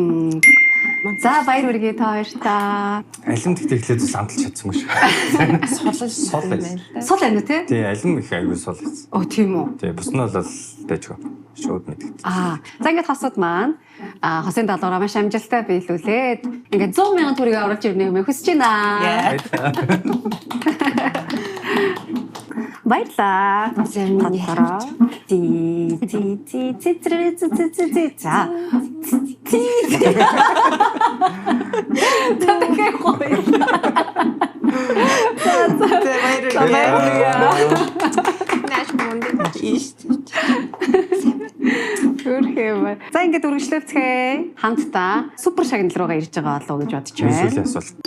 За баяр хүргэе та хоёртаа. Алим тэгтээ эхлээд бас амталж чадсангүй шүү. Сул Сул юм байна л да. Сул байна уу те? Тий, алим их аягүй сул байсан. Оо тийм үү. Тий, бус нь бол дайжгүй. Шууд мэдэгдсэн. Аа, за ингээд хосууд маань хосын даалгавраа маш амжилттай биелүүлээд ингээд 100 мянган төгрөгийг оруулж ирнэ хэмээн хүсэж байна. Баярлаа. За, миний Тодороо. Ти ти ти ти ти ти ти ти ти за. Ти. Татай гоё. За баярлалаа. Нааш мундаг ийш. Хөрхөө. За ингээд үргэлжлүүлцгээе. Хамтдаа супер шагнал руугаа ирж байгаа болов уу гэж бодож Миний байна. сүүлийн асуулт.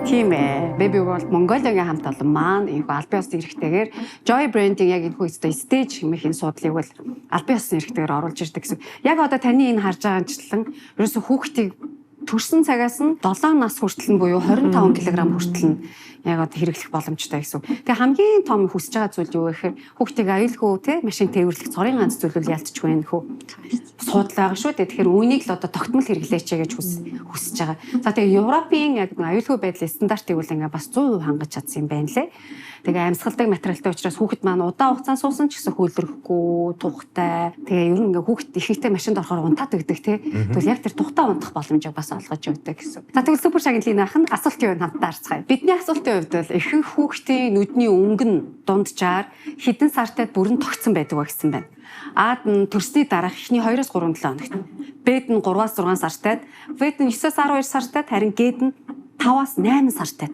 Тийм ээ. Baby World Mongolian-гийн хамт олон маань энэхүү албан ёсны эрхтэйгээр Joy Branding яг энэхүү өстой stage хэмээх энэ суудлыг бол албан ёсны эрхтэйгээр оруулж ирдэг гэсэн. Яг одоо таны энэ харж байгаа анчлан ерөөсө хүүхдийг төрсэн цагаас нь 7 нас хүртэл нь буюу 25 кг хүртэл нь яг одоо хэрэглэх боломжтой гэсэн. Тэгээ хамгийн том хүсэж байгаа зүйл юу вэ гэхээр хүүхдийг аюулгүй те машин тээвэрлэх цорын ганц зүйл бол ялцчихгүй энэ хүү суудлаа байгаа шүү дээ. Тэгэхээр үүнийг л одоо тогтмол хэрэглээч гэж хүсэж байгаа. За тэгээ Европын яг нэг аюулгүй байдлын стандартыг бол ингээ бас 100% хангаж чадсан юм байна лээ. Тэгээ амьсгалдаг материалтай учраас хүүхэд маань удаан хугацаанд суусан ч гэсэн хөлөрөхгүй, тухтай. Тэгээ ер нь ингээ хүүхэд ихэнхдээ машинд орохоор унтаад өгдөг тий. Тэгвэл яг тэр тухтай унтах боломжийг бас олгож өгдөг гэсэн. За тэгвэл супер шагналын ах нь асуултын хувьд хамтдаа харцгаая. Бидний асуултын хувьд бол ихэнх хүүхдийн нүдний өнгө нь дунджаар хэдэн сартай бүрэн тогтсон байдаг гэсэн байна. А-д нь төрсний дараах эхний 2-3 7 хоногт. Б-д нь 3-6 сартай, В-д нь 9-12 сартай, харин Г-д нь 5-8 сартай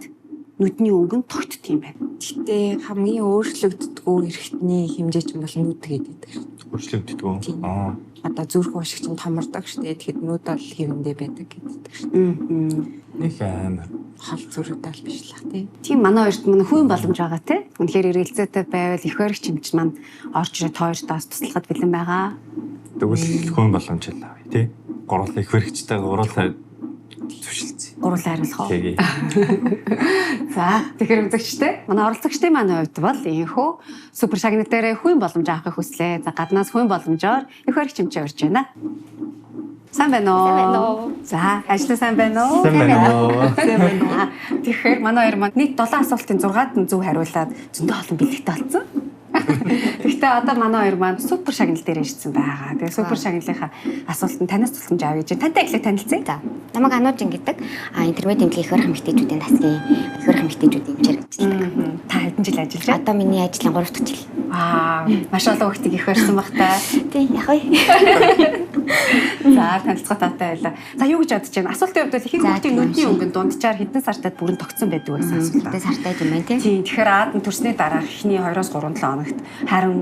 нүдний өнгө нь тогтд юм байна. Гэтэ хамгийн өөрчлөгддгүү эрхтний хэмжээ чинь бол нүд гэдэг шүү дээ. Өөрчлөгддгүү. Аа. Одоо зүрх уушиг чинь томордог шүү дээ. Тэгэхэд нүд бол хэвэндээ байдаг гэдэг шүү дээ. Нэг амар Хол зүрхтэй л биш л ах тий. Тийм манай хоёрт мань хүн боломж байгаа тий. Үнэхээр эргэлзээтэй байвал их баригч юм чинь маань орж ирээд хоёртоос туслахад бэлэн байгаа. Тэгвэл хүн боломж л авъя тий. Гурлаа их хэрэгчтэй гурлаа зүшилцээ. Гурлаа хариулах уу? Тэгээ. За тэгэхээр үзэгчтэй манай оролцогчдын маань хувьд бол ийхүү супер шагнал дээр хүн боломж авахыг хүслээ. За гаднаас хүн боломжоор их баригч хэмжээ урьж байна. Сайн байна уу? Сайн байна уу? За, ажлаа сайн байна уу? Сайн байна уу? Сайн байна уу? Тэгэхээр манай хоёр маань нийт 7 асуултын 6-ад нь зөв хариулаад зөндөө олон бэлэгтэй болсон. Гэхдээ одоо манай хоёр маань супер шагнал дээр ирсэн байгаа. Тэгээ супер шагналынхаа асуултанд танаас тусламж авъя гэж. Тантай эхлээд танилцъя. За, намайг Ануужин гэдэг. Интермед эмнэлгийн их барих эмэгтэйчүүдийн тасгийн их барих эмэгтэйчүүдийн эмчээр ажилладаг. Та хэдэн жил ажиллаж байна? Одоо миний ажлын 3 дахь жил. Аа, маш олон хүүхдийг их барьсан бах та. Тийм, яг вэ. За, танилцах таатай байлаа. За, юу гэж бодож байна? Асуултын хувьд бол ихэнх За, хүүхдийн нүдний тийм. өнгө нь дунджаар хэдэн сартад бүрэн тогтсон байдаг вэ гэсэн асуулт. Хэдэн сартай юм байна тий. Тийм, тэгэхээр А-д нь төрсний дараах эхний 2-3 7 хоногт, харин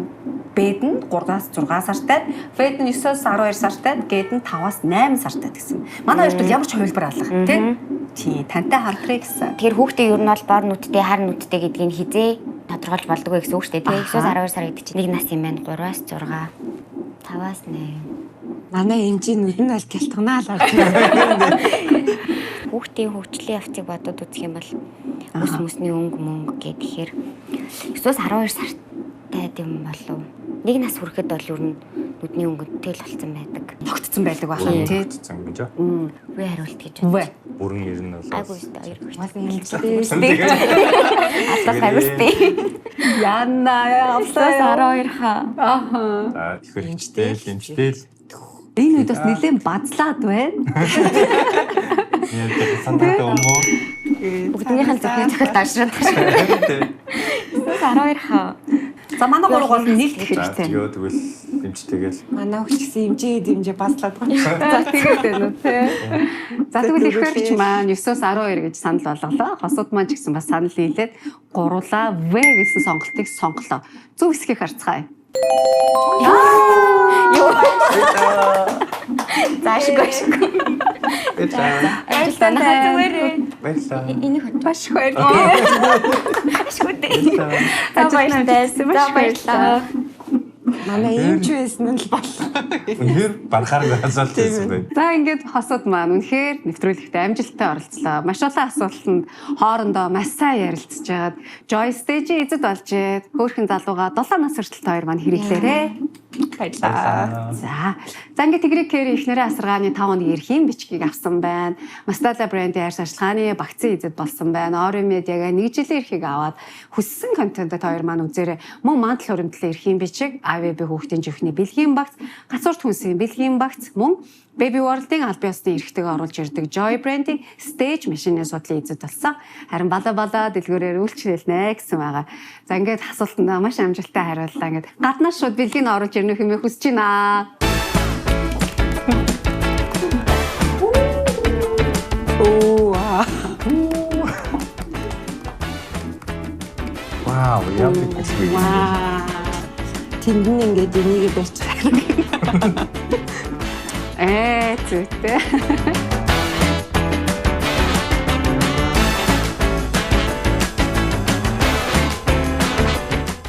Б-д нь 3-6 сартай, В-д нь 9-12 сартай, Г-д нь 5-8 сартай гэсэн. Манай хоёрт бол ямар ч хувилбар алга, тий? Тийм, тантай хамтрыг гэсэн. Тэгэхээр хүүхдээ ер нь бол бор нүдтэй, хар нүдтэй гэдгийг хизээ тодорхойлж болдгоо гэсэн үг шүү дээ тий. 9-12 сар гэдэг чинь нэг нас юм байна. 3-6, 5-8. Манай эмчийн нүд нь аль гялтганаа л орж байна. Хүүхдийн хөгжлийн явцыг бодод үзэх юм бол ус мөсний өнгө мөнгө гэхээр 9-12 сартай юм болов. Нэг нас хүрэхэд бол ер нь нүдний өнгө тэл болсон байдаг. Тогтцсон байдаг бахан, тий? Цэн гэж. Үгүй хариулт гэж Үгүй. бодож. Бүрэн ер нь бол. Гайгүй өстэй хоёр хүүхэд. Бас эмчтэй. Алдах гайгүй өстэй. Яна, явлаа. 12 хаа. Ааха. За их хэрэгчтэй л эмчтэй л Энэ үед бас нэлээд базлаад байна. Яг сандаатай юм уу? Бүгднийх нь зөвхөн цохилт оршроод байгаа. 12 хаа. За, манай гурав гол нь нийлдэх За хэрэгтэй. тэгээ тэгвэл эмчтэйгээл Манай хүүхч гэсэн эмчээ дэмжээ базлаад байгаа. За тэгээд байна уу те. За тэгвэл их баригч маань 9-12 гэж санал болголоо. Хосууд маань ч гэсэн бас санал нийлээд гурлаа В гэсэн сонголтыг сонголоо. Зөв хэсгийг харцгаая. За ашиггүй ашиггүй. Баярлалаа. Баярлалаа. Зүгээр. Баярлалаа. Энийг хөт. Маш их баярлалаа. Ашиггүй дээ. Баярлалаа. За баярлалаа. За баярлалаа. Манай эмч байсан нь л боллоо. Үнэхээр барахаар асуулт байсан байна. За ингээд хосууд маань үнэхээр нэвтрүүлэгтээ амжилттай оролцлоо. Маш олон асуултанд хоорондоо маш сайн ярилцж байгаад Joy Stage-ийн эзэд болж ээд хөөрхөн залууга 7 нас хүртэл та хоёр маань хэрэглээрээ. Баярлалаа. За. За ингээд Тэгрэг Кэр эхнэрээ асаргааны 5 хоногийн эрхийн бичгийг авсан байна. Мастала брендийн арьс арчилгааны багцын эзэд болсон байна. Ори медиагаа нэг жилийн эрхийг аваад хүссэн контентод хоёр маань үзээрэй. Мөн мандал хуримтлалын эрхийн бичиг, AVB хүүхдийн живхний бэлгийн багц, гацуурт хүнсийн бэлгийн багц, мөн Baby World-ийн аль биесны эрхтэйг оруулж ирдэг Joy брендийн stage машины судлалын эзэд болсон. Харин бала бала дэлгүүрээр үйлчлэлнэ гэсэн байгаа. За ингээд асуултандаа маш амжилттай хариуллаа. Ингээд гаднаас шууд бэлгийг нь оруулж ирнэ хэмээн хүсэж байна. Оо. аа. Вау, ямар их хэсэг. Вау. Тэнд нь ингээд энийг барьчих. Зүйтэй.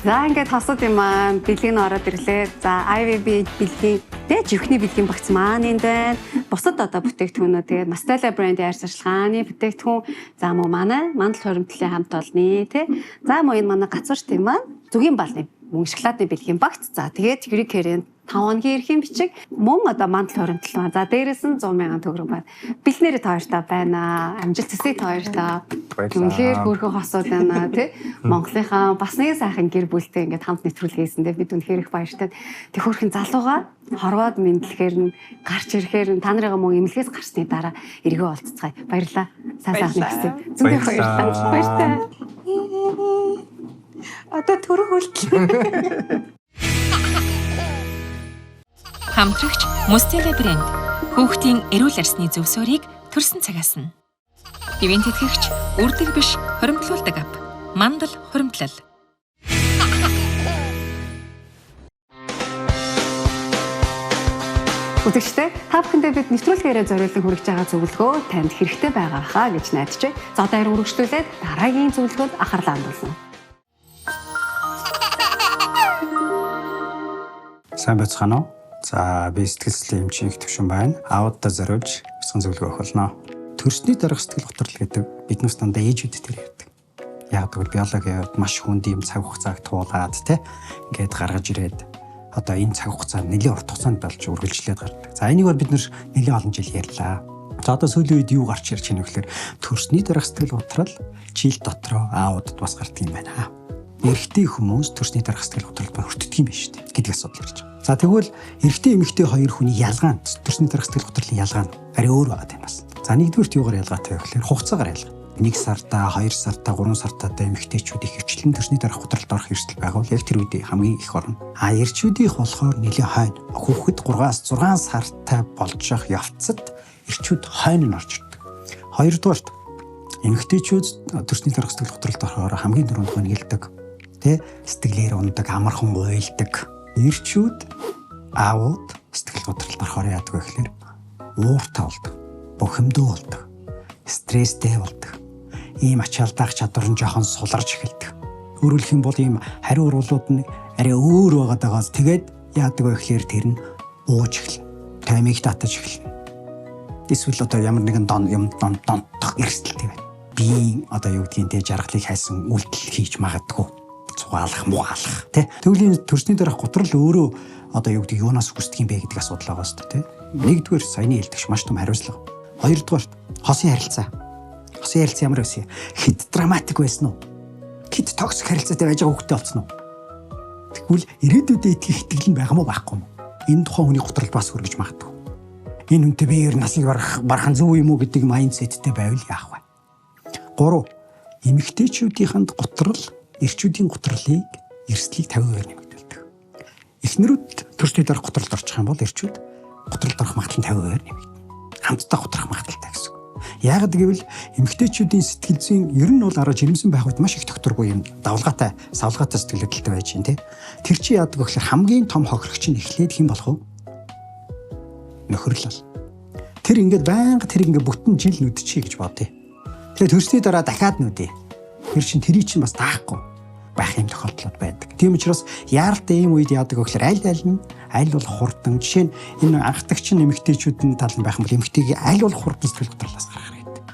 За ингээд хосууд юм маань бэлгийн ороод ирлээ. За IVB бэлгийн тэ живхний бэлгийн багц маань энд байна. Бусад одоо бүтээгдэхүүнүүд тэгээд Mastella брендийн арьс арчилгааны бүтээгдэхүүн. За мөн манай мандал хуримтлалын хамт олны тэ. За мөн энэ манай гацуурт юм маань зүгийн балны Мөн шоколадны бэлгийн багц. За тэгээд Грекэрийн 5 хоногийн эрхийн бичиг мөн одоо мандал хуримтлал байна. За дээрэс нь 100 мянган төгрөг байна. Бэлнээр та хоёртаа байна. Амжилт хүсье та хоёртаа. Баярлалаа. Үнэхээр хөөрхөн хосууд байна тий. Монголынхаа бас нэг сайхан гэр бүлтэй ингээд хамт нэвтрүүлэг хийсэндээ бид үнэхээр их баяртай. Тэг хөөрхөн залууга хорвоод мэдлэхээр нь гарч ирэхээр нь та нарыгаа мөн эмнэлгээс гарсны дараа эргөө олцгаая. Баярлалаа. Сайн сайхан хүсье. Зөндөө баярлалаа. Баярлалаа. Баяртай. Одоо төрөх үйлдэл. Хамтрагч Мустела брэнд хүүхдийн эрүүл арсны зөв суурийг төрсөн цагаас нь. Ивент тэтгэгч үрдэг биш хоримтлуулдаг ап. Мандал хоримтлал. Үзэгчдээ та бүхэндээ бид нэвтрүүлгээрээ зориулан хүргэж байгаа зөвлөгөө танд хэрэгтэй байгаа хаа гэж найдаж байна. За одоо харин үргэлжлүүлээд дараагийн зөвлөгөөнд анхаарлаа хандуулна. Сайн байцгаана уу? За би сэтгэл хөдлөлийн эмчийн их төвшин байна. Аудаа зориулж бяцхан зөвлөгөө өгөх болно. Төрсний дараах сэтгэл готрол гэдэг биднээс дандаа ээжүүд тэр ярьдаг. Яг гэвэл биологийн хувьд маш хүнд юм цаг хугацааг туулаад тэ ингээд гаргаж ирээд одоо энэ цаг хугацаа нэлээд урт хугацаанд болж үргэлжлээд гардаг. За энийг бол бид нэр нэлээд олон жил ярьлаа. За одоо сүүлийн үед юу гарч ирж байна вэ гэхээр төрсний дараах сэтгэл готрол жил дотроо аудад бас гардаг юм байна. Эрэгтэй хүмүүс төрсний дараах сэтгэл готролд хүртдэг юм байна шүү дээ гэдэг асуудал ярьж байгаа. За тэгвэл эрэгтэй эмэгтэй хоёр хүний ялгаа нь төрсний дараах сэтгэл готрлын ялгаа нь арай өөр байгаа юм бас. За нэгдүгüрт юугаар ялгаатай вэ гэхээр хугацаагаар ялгаа. 1 сартаа, 2 сартаа, 3 сартаа эмэгтэйчүүд их хвчлэн төрсний дараах готролд орох эрсдэл байгаа бол яг тэр үед хамгийн их орно. А эрчүүдийнх болохоор нэлээд хойно. Хүүхэд 3-аас 6 сартай болж явах явцад эрчүүд хойно нь орж ирдэг. Хоёрдугаарт эмэгтэйчүүд төрсний дараах сэтгэл готролд орохоор хамгийн түрүүнд гонигилдэг, тэ сэтгэлээр ундаг, амархан уйлдаг. Эрчүүд аавууд сэтгэл готролд орохоор яадаг вэ гэхээр ууртай болдог, бухимдуу болдог, стресстэй болдог. Ийм ачаалдаах чадвар нь жоохон суларч эхэлдэг. Өөрөөр хэлэх юм бол ийм хариу уруулууд нь арай өөр байгаад байгаас тэгээд яадаг вэ гэхээр тэр нь ууж эхэлнэ, таймыг татаж эхэлнэ. Эсвэл одоо ямар нэгэн дон юм дон донтох эрсдэлтэй байна. Биеийн одоо юу гэдгийг тэ жаргалыг хайсан үйлдэл хийж магадгүй. Цугаалах, мугаалах тэ. Тэгвэл энэ төрсний дараах готрол өөрөө одоо юу гэдэг юунаас үүсдэг юм бэ гэдэг асуудал байгаа шүү дээ тэ. Нэгдүгээр саяны хэлдэгч маш том хариуцлага. Хоёрдугаар хосын харилцаа. Хосын харилцаа ямар байсан юм? Хэд драматик байсан уу? Хэд токсик харилцаатай байж байгаа хүүхдтэй болсон уу? Тэгвэл ирээдүйдээ итгэх итгэл нь байгаа мó байхгүй мó? Энэ тухайн хүний готрол бас хүргэж магадгүй. Энэ үнтэй би ер насыг барах нь зөв юм уу гэдэг майндсеттэй байвал яах вэ? 3. Эмэгтэйчүүдийнхэнд готрол, эрчүүдийн готролыг эрсдлийг 50% нэмэгдүүлдэг. Эхнэрүүд төрсний дараах готролд орчих юм бол эрчүүд готролд орох магадлал нь 50% нэмэгдэнэ. Хамтдаа готрох магадлалтай гэсэн үг. Яагаад гэвэл эмэгтэйчүүдийн сэтгэл зүйн ер нь бол арга жирэмсэн байх үед маш их докторгүй юм давлгаатай, савлгаатай сэтгэл хөдлөлтэй байж байна те. Тэр чи яадаг вэ гэхээр хамгийн том хохирогч нь эхлээд хэн болох вэ? Нөхөрлөл. Тэр ингээд байнга тэр ингээд бүтэн жил нүдчихье гэж бодъё. Тэгээ төрсний дараа дахиад нүдээ. Тэр чин тэрий чин бас таахгүй байх юм тохиолдлууд байдаг. Тийм учраас яаралтай ийм үед яадаг вэ гэхээр аль аль нь аль болох хурдан жишээ нь энэ анхдагч нь эмэгтэйчүүдийн тал нь байх юм бол эмэгтэйг аль болох хурдан сэтгэл готрлоос гаргах хэрэгтэй.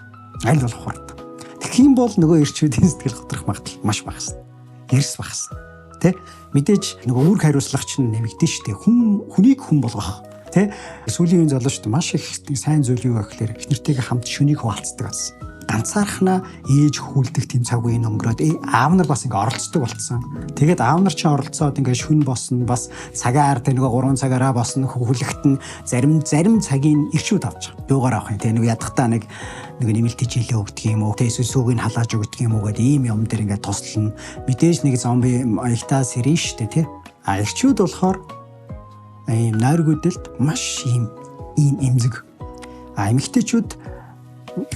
Аль болох хурдан. Тэгэх юм бол нөгөө эрчүүдийн сэтгэл готрох магадлал маш багасна. Эрс багасна. Тэ? Мэдээж нөгөө үүрэг хариуцлага чинь нэмэгдэн штэ. Хүн хүнийг хүн болгох. Тэ? Сүүлийн үеийн залуучууд маш их сайн зүйл юу вэ гэхээр их нэртэйгээ хамт шөнийг хуваалцдаг болсон. Ганцаархнаа ээж хүлдэх тийм цаг үеийн өнгөрөөд аав нар бас ингээ оролцдог болсон. Тэгээд аав нар чинь оролцоод ингээ шүн босно, бас цагаар тэ нөгөө 3 цагаараа босно, хүлэгт нь зарим цагийн ирчүүд авч байгаа. Юугаар авах юм тэ нөгөө ядахтаа нэг нэмэлт хичээлээ өгдөг юм уу, тэ эсвэл сүүгийг нь халааж өгдөг юм уу гэдэг ийм юм дээр ингээ туслана. Мэдээж нэг зомби маягтаа сэрэн штэ тэ. А ирчүүд болохоор ийм нойргүйдэлд маш ийм эмзэг. А эмэгтэйчүүд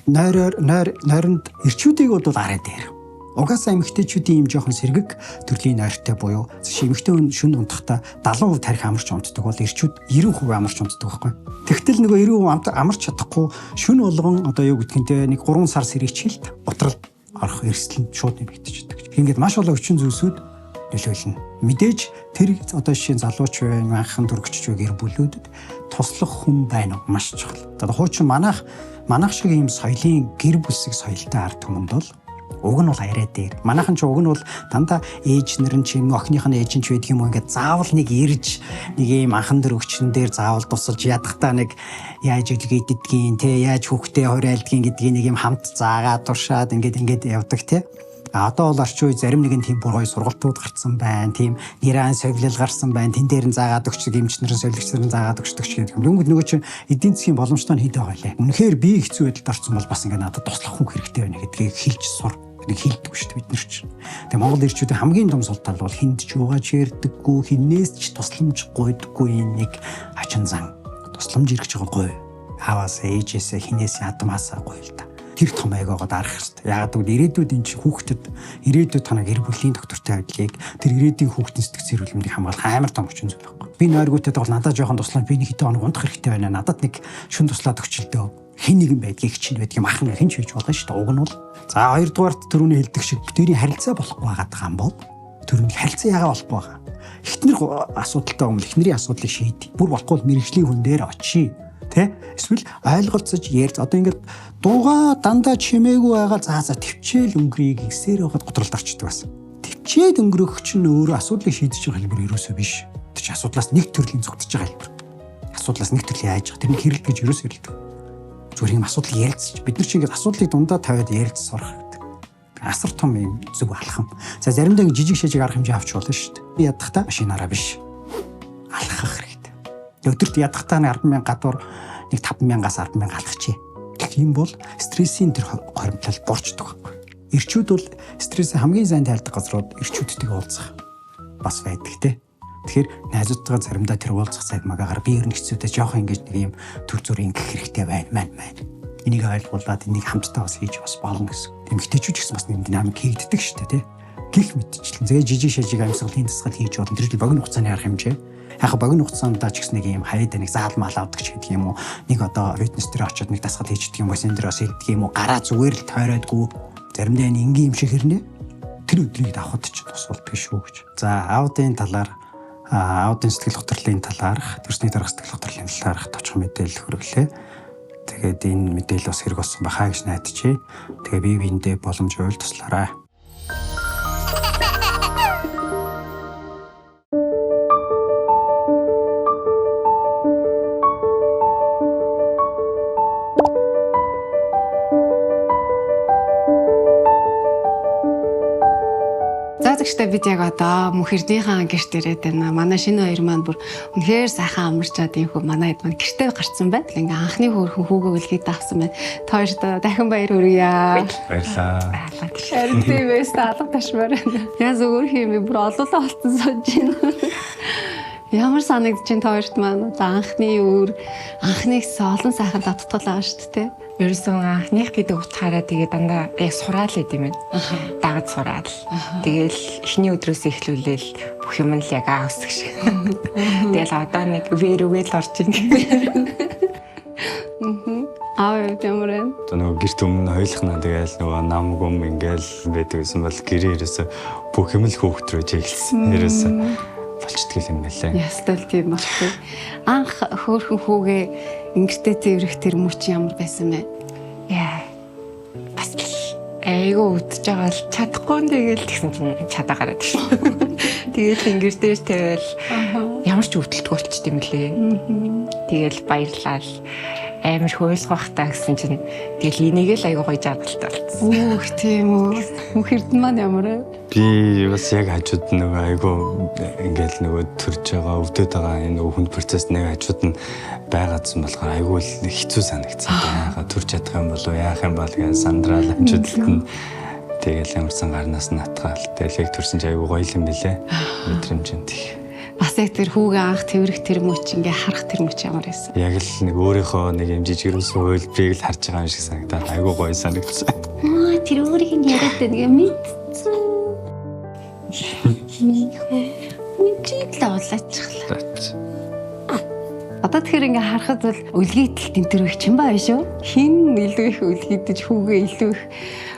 нойронд эрчүүдийг бол арай дээр. Угаасаа эмэгтэйчүүдийн ийм жоохон сэргэг төрлийн нойртой буюу эмэгтэй хүн шүн унтахдаа 70% тарих амарч унтдаг бол эрчүүд 90% амарч унтдаг байхгүй. Тэгтэл нөгөө 90% амарч чадахгүй шүн болгон одоо юу гэдгийг те нэг 3 сар сэргийчхэлд утрал орох эрсдэл нь шууд нэмэгдчихдэг. Ингээд маш олон хүчин зүйлсүүд нөлөөлнө. Мэдээж тэр одоо жишээ нь залууч бай, анхан төрөгчч бай гэр бүлүүдэд туслах хүн байна уу? Маш чухал. Одоо хуучин манайх шиг ийм соёлын гэр бүлсэг соёлтой ард түмэнд бол Уг нь бол арай дээр. Манайхан ч уг нь бол дандаа ээж нар нь ч юм охиных нь ээж нь ч байдаг юм уу, ингээд заавал нэг ирж нэг ийм анхан дээр өгчн дээр заавал тусалж ядахтаа нэг яаж үлгээддгийн те, яаж хүүхдээ хориалдгийн гэдгийг нэг юм хамт заагаа туршаад ингээд явдаг те. А одоо бол орчин үе зарим нэгэн тийм бүр гоё сургалтууд гарцсан байна. Тийм нэран совилол гарсан байна. Тэн дээр нь заагаад өгчдөг эмч нарын совилогч нарын заагаад өгчдөг ч гэдэг юм. Дөнгөж нөгөө чинь эдийн засгийн боломжтой нь хэд байгаа лээ. Үнэхээр би хэцүү байдалд орсон бол бас ингээд надад туслах хүн хэрэгтэй байна гэдгийг хэлж сур. Нэг хэлдэг шүү дээ бид нар чинь. Тэгээ Монгол эрчүүдийн хамгийн том сул тал бол хүнд ч юугаач ярьдаггүй, хинээс ч тусламж гуйдаггүй нэг хачин зан. Тусламж ирэх гэж байгаа гуй. Ааваас ээжээсээ хинээс ядмаасаа гуй л та. Тэр том айгоогоо дарах хэрэгтэй. Яагаад гэвэл ирээдүйд энэ чинь хүүхдэд, ирээдүйд танаа гэр бүлийн доктортой байдлыг, тэр ирээдүйн хүүхдийн сэтгцэн эрүүл мэндийг хамгаалах амар том хүчин зүйл байхгүй. Би нойргүйтэй бол надад жоохон туслаа, би нэг хэдэн хоног унтах хэрэгтэй байна. Надад нэг шүн туслаад өгчлөө. Хэн нэгэн байдгийг чинь байдаг юм ах нь хэн ч хийж болно шүү дээ. Уг нь бол. За хоёрдугаарт түрүүний хэлдэг шиг тэрийн харилцаа болохгүй байгаа юм бол түрүүний харилцаа яагаад болохгүй байгаа? Эхнэр асуудалтай юм бол эхнэрийн асуудлыг шийд. Бүр болохгүй бол мэрэгжлийн хүн дээр очие. Тэ? Эсвэл ойлголцож ярьж одоо ингээд дуугаа дандаа чимээгүй байгаа за төвчээл өнгөрийг гисээр байгаад готролд орчдөг бас. Төвчээд өнгөрөх чинь өөрөө асуудлыг шийдэж байгаа хэлбэр ерөөсөө биш. Тэр чинь асуудлаас нэг төрлийн зүгтж байгаа хэлбэр. Асуудлаас нэг төрлийн айж байгаа. Тэр нь хэрэлд гэж ерөөсөө хэрэлдэг. Зүгээр юм асуудлыг ярилцж бид нар чинь ингээд асуудлыг дундаа тавиад ярилцж сурах хэрэгтэй. Асар том юм зөв алхам. За заримдаа ингээд жижиг шижиг арга хэмжээ авч болно шүү дээ. Би ядахтаа машинаараа биш. Алхах хэрэгтэй. Өдөрт ядахтаа 10,000 гадуур нэг 5,000-аас 10,000 алхажээ. Тийм бол стрессийн тэр хоримтлал борчдөг байхгүй. Эрчүүд бол стрессийг хамгийн сайн тайлдаг газрууд эрчүүдтэйгээ уулзах бас байдаг те. Тэгэхээр найзуудтайгаа заримдаа тэр уулзах цаг магаагаар би ер нь хэцүүтэй жоохон ингэж нэг юм төр зүр ингэх хэрэгтэй байна маань. Энийг ойлгуулад энийг хамтдаа бас хийж бас болно гэсэн. Эмэгтэйчүүд ч гэсэн бас нэг динамик хийгддэг шүү дээ те. Гэх мэтчлэн зэ жижиг шажиг амьсгалын дасгал хийж болно. Тэр богино хугацааны арга хэмжээ. Яг богино хугацаанд ч гэсэн нэг юм хаяад нэг заал мал авдаг ч гэдэг юм уу. Нэг одоо фитнес дээр очиод нэг дасгал хийждэг юм уу, сен дээр бас хийдэг юм уу. Гараа зүгээр л тойройдгүй. Заримдаа энэ энгийн юм шиг хэрнээ. Тэр өдрийг давхад ч тусвалдаг шүү гэж. За аудын талаар, аудын сэтгэл готрлын талаарх, төрсний дарга сэтгэл готрлын талаарх товчхон мэдээлэл хүргэлээ. Тэгээд энэ мэдээлэл бас хэрэг болсон байхаа гэж найдаж байна. Тэгээ бие биендээ боломж байвал туслаарай. Заагчтай бид яг одоо мөнх эрднийхэн гэрт ирээд байна. Манай шинэ хоёр маань бүр үнэхээр сайхан амарчаад ийхүү манай хэд маань гэртээ гарцсан байна. Ингээ анхны хөөрхөн хүүгээ үлгээд авсан байна. Та хоёрт дахин баяр хүргье. Баярлалаа. Харин тийм байс алга ташмаар байна. Яа зөвөр хийм би бүр олоолаа олцсон сууж байна. Ямар санагдаж байна та хоёрт маань одоо анхны үр, анхны гэсэн олон сайхан таттгал байгаа шүү дээ. Ерөөсөн анхных гэдэг утгаараа тэгээ дандаа яг сураал гэдэм юм. Дагаж сураал. Тэгээл эхний өдрөөс эхлүүлээл бүх юм л яг аа өсөх шиг. Тэгээл одоо нэг вэрүгээл орж ийн. Аа ямар вэ? Одоо нөгөө гэрт өмнө хоёулахнаа тэгээл нөгөө нам гүм ингээл байдаг гэсэн бол гэрээ ерөөсөө бүх юм л хүүхд рүү чиглэсэн. Ерөөсөө болчдөг юм байлаа. Ястай л тийм баг. Анх хөөрхөн хүүгээ ингэртээ зэврэх тэр мөч ямар байсан бэ? Яа. Бас л айгүй үдж байгаа л чадахгүй нь тэгэл тэгсэн чинь чадаа гараад ирсэн. Тэгэл ингэр дээр тавиал ямар ч өвдөлтгүй болчт юм лээ. Тэгэл баярлал амар хөөлгөх та гэсэн чинь тэгэл энийг л айгүй гоё жаргалтай болцсон. Өөх тийм үү. Мөнх эрдэнэ маань ямар вэ? Би бас яг хажууд нөгөө айгүй ингээл нөгөө төрж байгаа, өвдөд байгаа энэ нөгөө хүнд процесс нэг хажууд нь байгаадсан болохоор айгүй л хэцүү санагдсан. Яагаад төрж чадах юм болов яах юм бол гэж сандраал хажуудалд нь тэгэл ямарсан гарнаас нь атгаал. Тэгэл яг төрсөн чи айгүй гоё юм бэлээ. Мэдрэмжэнд их. Бас яг тэр хүүгээ анх тэрвэрх тэр мөч ингээ харах тэр мөч ямар байсан? Яг л нэг өөрийнхөө нэг юм жижигрүүлсэн хувилбарыг л харж байгаа юм шиг санагдаад айгүй гоё санагдсан. Аа тэр өөрийг нь яриад байдаг юм мэдсэн. Үчиг л уулаачихлаа. Одоо тэгэхээр ингээ харахад бол үлгийтэл тэнтэр их чинь баа шүү. Хин илүү их үлгийдэж хүүгээ илүү их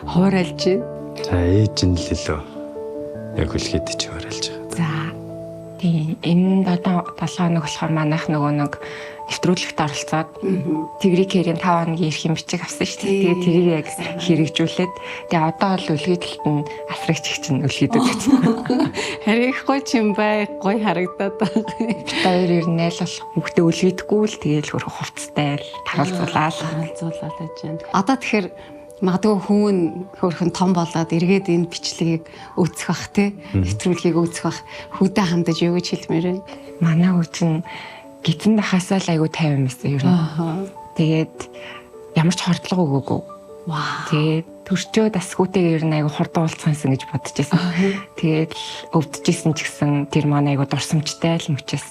хуурайлж байна. За ээж нь л илүү яг үлгийдэж хуурайлж байгаа. За тийм энэ 7 хоног болохоор манайх нөгөө нэг нэвтрүүлэгт оролцоод Тэгрий Кэрийн 5 хоногийн эрхийн бичиг авсан шүү дээ. Тэгээд тэрийг яг хэрэгжүүлээд тэгээ одоо бол өлгий талд нь асрагч их чинь өлгийдөг гэсэн. Харин их гоё юм бай, гоё харагдаад байгаа. Бид хоёр ер нь айл болох хүүхдээ өлгийдэхгүй л тэгээл хөрөх хувцастай л таруулзуулаад таруулзуулаад байж байна. Одоо тэгэхээр магадгүй хүн хөөрхөн том болоод эргээд энэ бичлэгийг үүсэх бах те, нэвтрүүлгийг үүсэх бах, хүүдээ хандаж юу гэж хэлмээр вэ? Манай хүү чинь гизэн дахасаа л айгүй тайван байсан ер нь. Тэгээд ямар ч хордлого өгөөгүй. Вау. Тэгээд төрчөөд бас хүүтэйгээ ер нь айгүй хурдан уулзсан гэж бодож байсан. Тэгээд өвдөжсэн ч гэсэн тэр маань айгүй дурсамжтай л мөчөөс.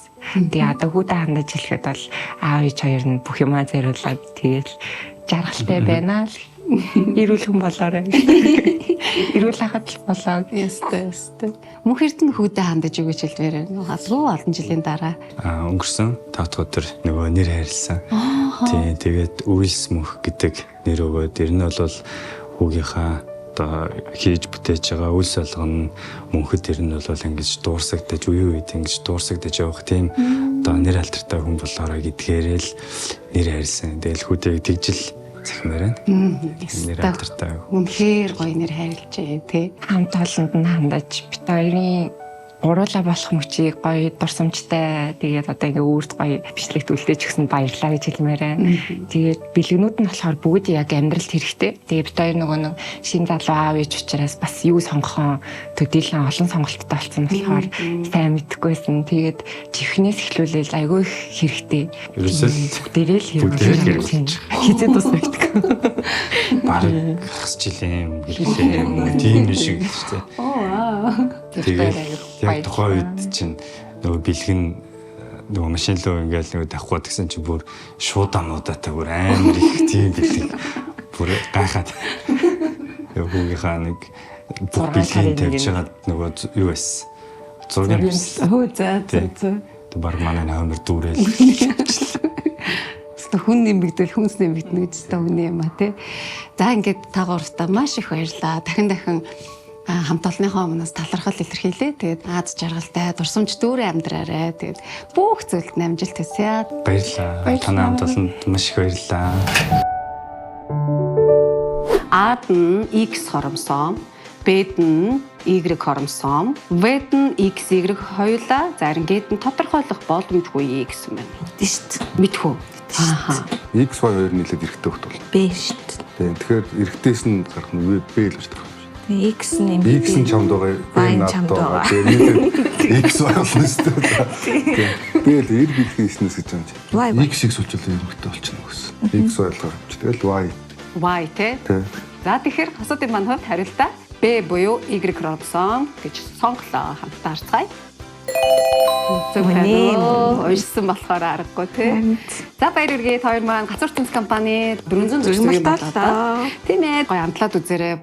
Тэгээ одоо хүүдээ хандаж хэлэхэд бол аав ээж хоёр нь бүх юмаа зориулаад тэгээд жаргалтай байна л. Эрүүл хүн болоорой. Эрүүл хахад л болоо. Ястай, ястай. Мөнх Эрдэнэ хүүдээ хандаж юу гэж хэлмээр байна? Алгүй олон жилийн дараа. Өнгөрсөн 5 дахь өдөр нөгөө нэр хайрлсан. Тийм, тэгээд Үйлс мөнх гэдэг нэр өгөөд ер нь бол хүүгийнхаа одоо хийж бүтээж байгаа үйлс болгоно мөнхөд ер нь бол ингэж дуурсагдаж үе үед ингэж дуурсагдаж явах тийм одоо нэр алдартай хүн болоорой гэдгээрээ л нэр хайрлсан. Тэгэл хүүтэйг тэгжил захимаар байна. Нэр алдартай. Үнэхээр гоё нэр хайрлжээ тий. Хамт олонд нь хандаж бид хоёрын гуруула болох мөчийг гоё дурсамжтай тэгээд одоо ингээ үүрд гоё бичлэгт үлдээж өгсөнд баярлалаа гэж хэлмээр байна. Тэгээд бэлгнүүд нь болохоор бүгд яг амьдралд хэрэгтэй. Тэгээд бид хоёр нөгөө нэг шин залуу аав ээж учраас бас юу сонгохон төдийлөн олон сонголттой болсон болохоор сайн мэдэхгүйсэн. Тэгээд чихнээс эхлүүлээл айгүй их хэрэгтэй. Ерөөсөө л бүгдээрээ л хэрэгжүүлж хизээ тус нэгдэг. Бараг хас жилийн гэлээ тийм шиг шүү дээ. Оо вау. Тэгээд яг тухайн үед чинь нөгөө бэлгэн нөгөө машин руу ингээл нөгөө тавихгүй гэсэн чинь бүр шууд амуудаатай бүр амар их тийм бэлэг бүр гайхаад. Хүүгийнхаа нэг бүх бэлгийг тавьж хагаад нөгөө юу байсан. Зургийг тавьсан. Хөө за за за. Тэг баг манай номер дүүрэл. Хүн нэмэгдвэл хүнс нэмэгдэнэ гэж та үний юм а тий. За ингээд та гуравтаа маш их баярлаа. Дахин дахин хамт олонныхоо өмнөөс талархал илэрхийлээ. Тэгээд аз жаргалтай, дурсамж дүүрэн амьдраарай. Тэгээд бүх зүйлд амжилт хүсье. Баярлалаа. Танай хамт олонд маш их баярлалаа. А-д нь X хромосом, Б-д нь Y хромосом, В-д нь XY хоёулаа, зарим Г-д нь тодорхойлох боломжгүй X юм байна. Мэдэн шүү дээ. Мэдхүү. Ааха. X Y хоёр нийлээд эрэгтэй хөлт болно. Б шүү дээ. Тийм. Тэгэхээр эрэгтэйс нь гарах нь B л гэж байгаа юм шиг. X нь эмэгтэй. X нь чамд байгаа, Y Y нь надад чамд байгаа. байгаа. Тэгээ нийлээд X Y болно шүү дээ. Тийм. Би л эр бэлгийн эснээс гэж юм чи. Y, Y. X X болчихвол эмэгтэй болчихно гэсэн. X Y болохоор тэгэл Y. Y тий. Тийм. За тэгэхээр асуудын маань хувьд хариултаа B буюу Y хромосом гэж сонголоо. Хамтдаа харцгаая. Зөв байна уу? Уншсан болохоор аргагүй тий. За баяр хүргэе. Хоёр маань Гацуур төмс компани 460 төгрөг боллоо. Тийм ээ. Гоё амтлаад үзээрэй.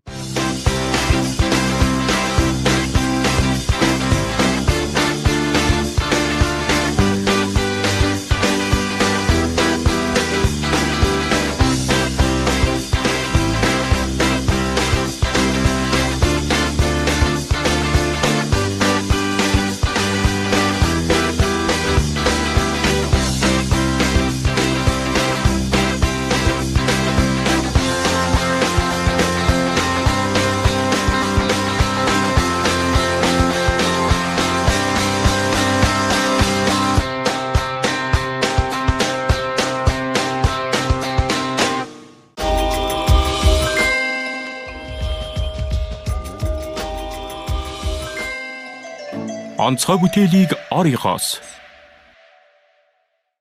Онцгой бүтээлийг Оригоос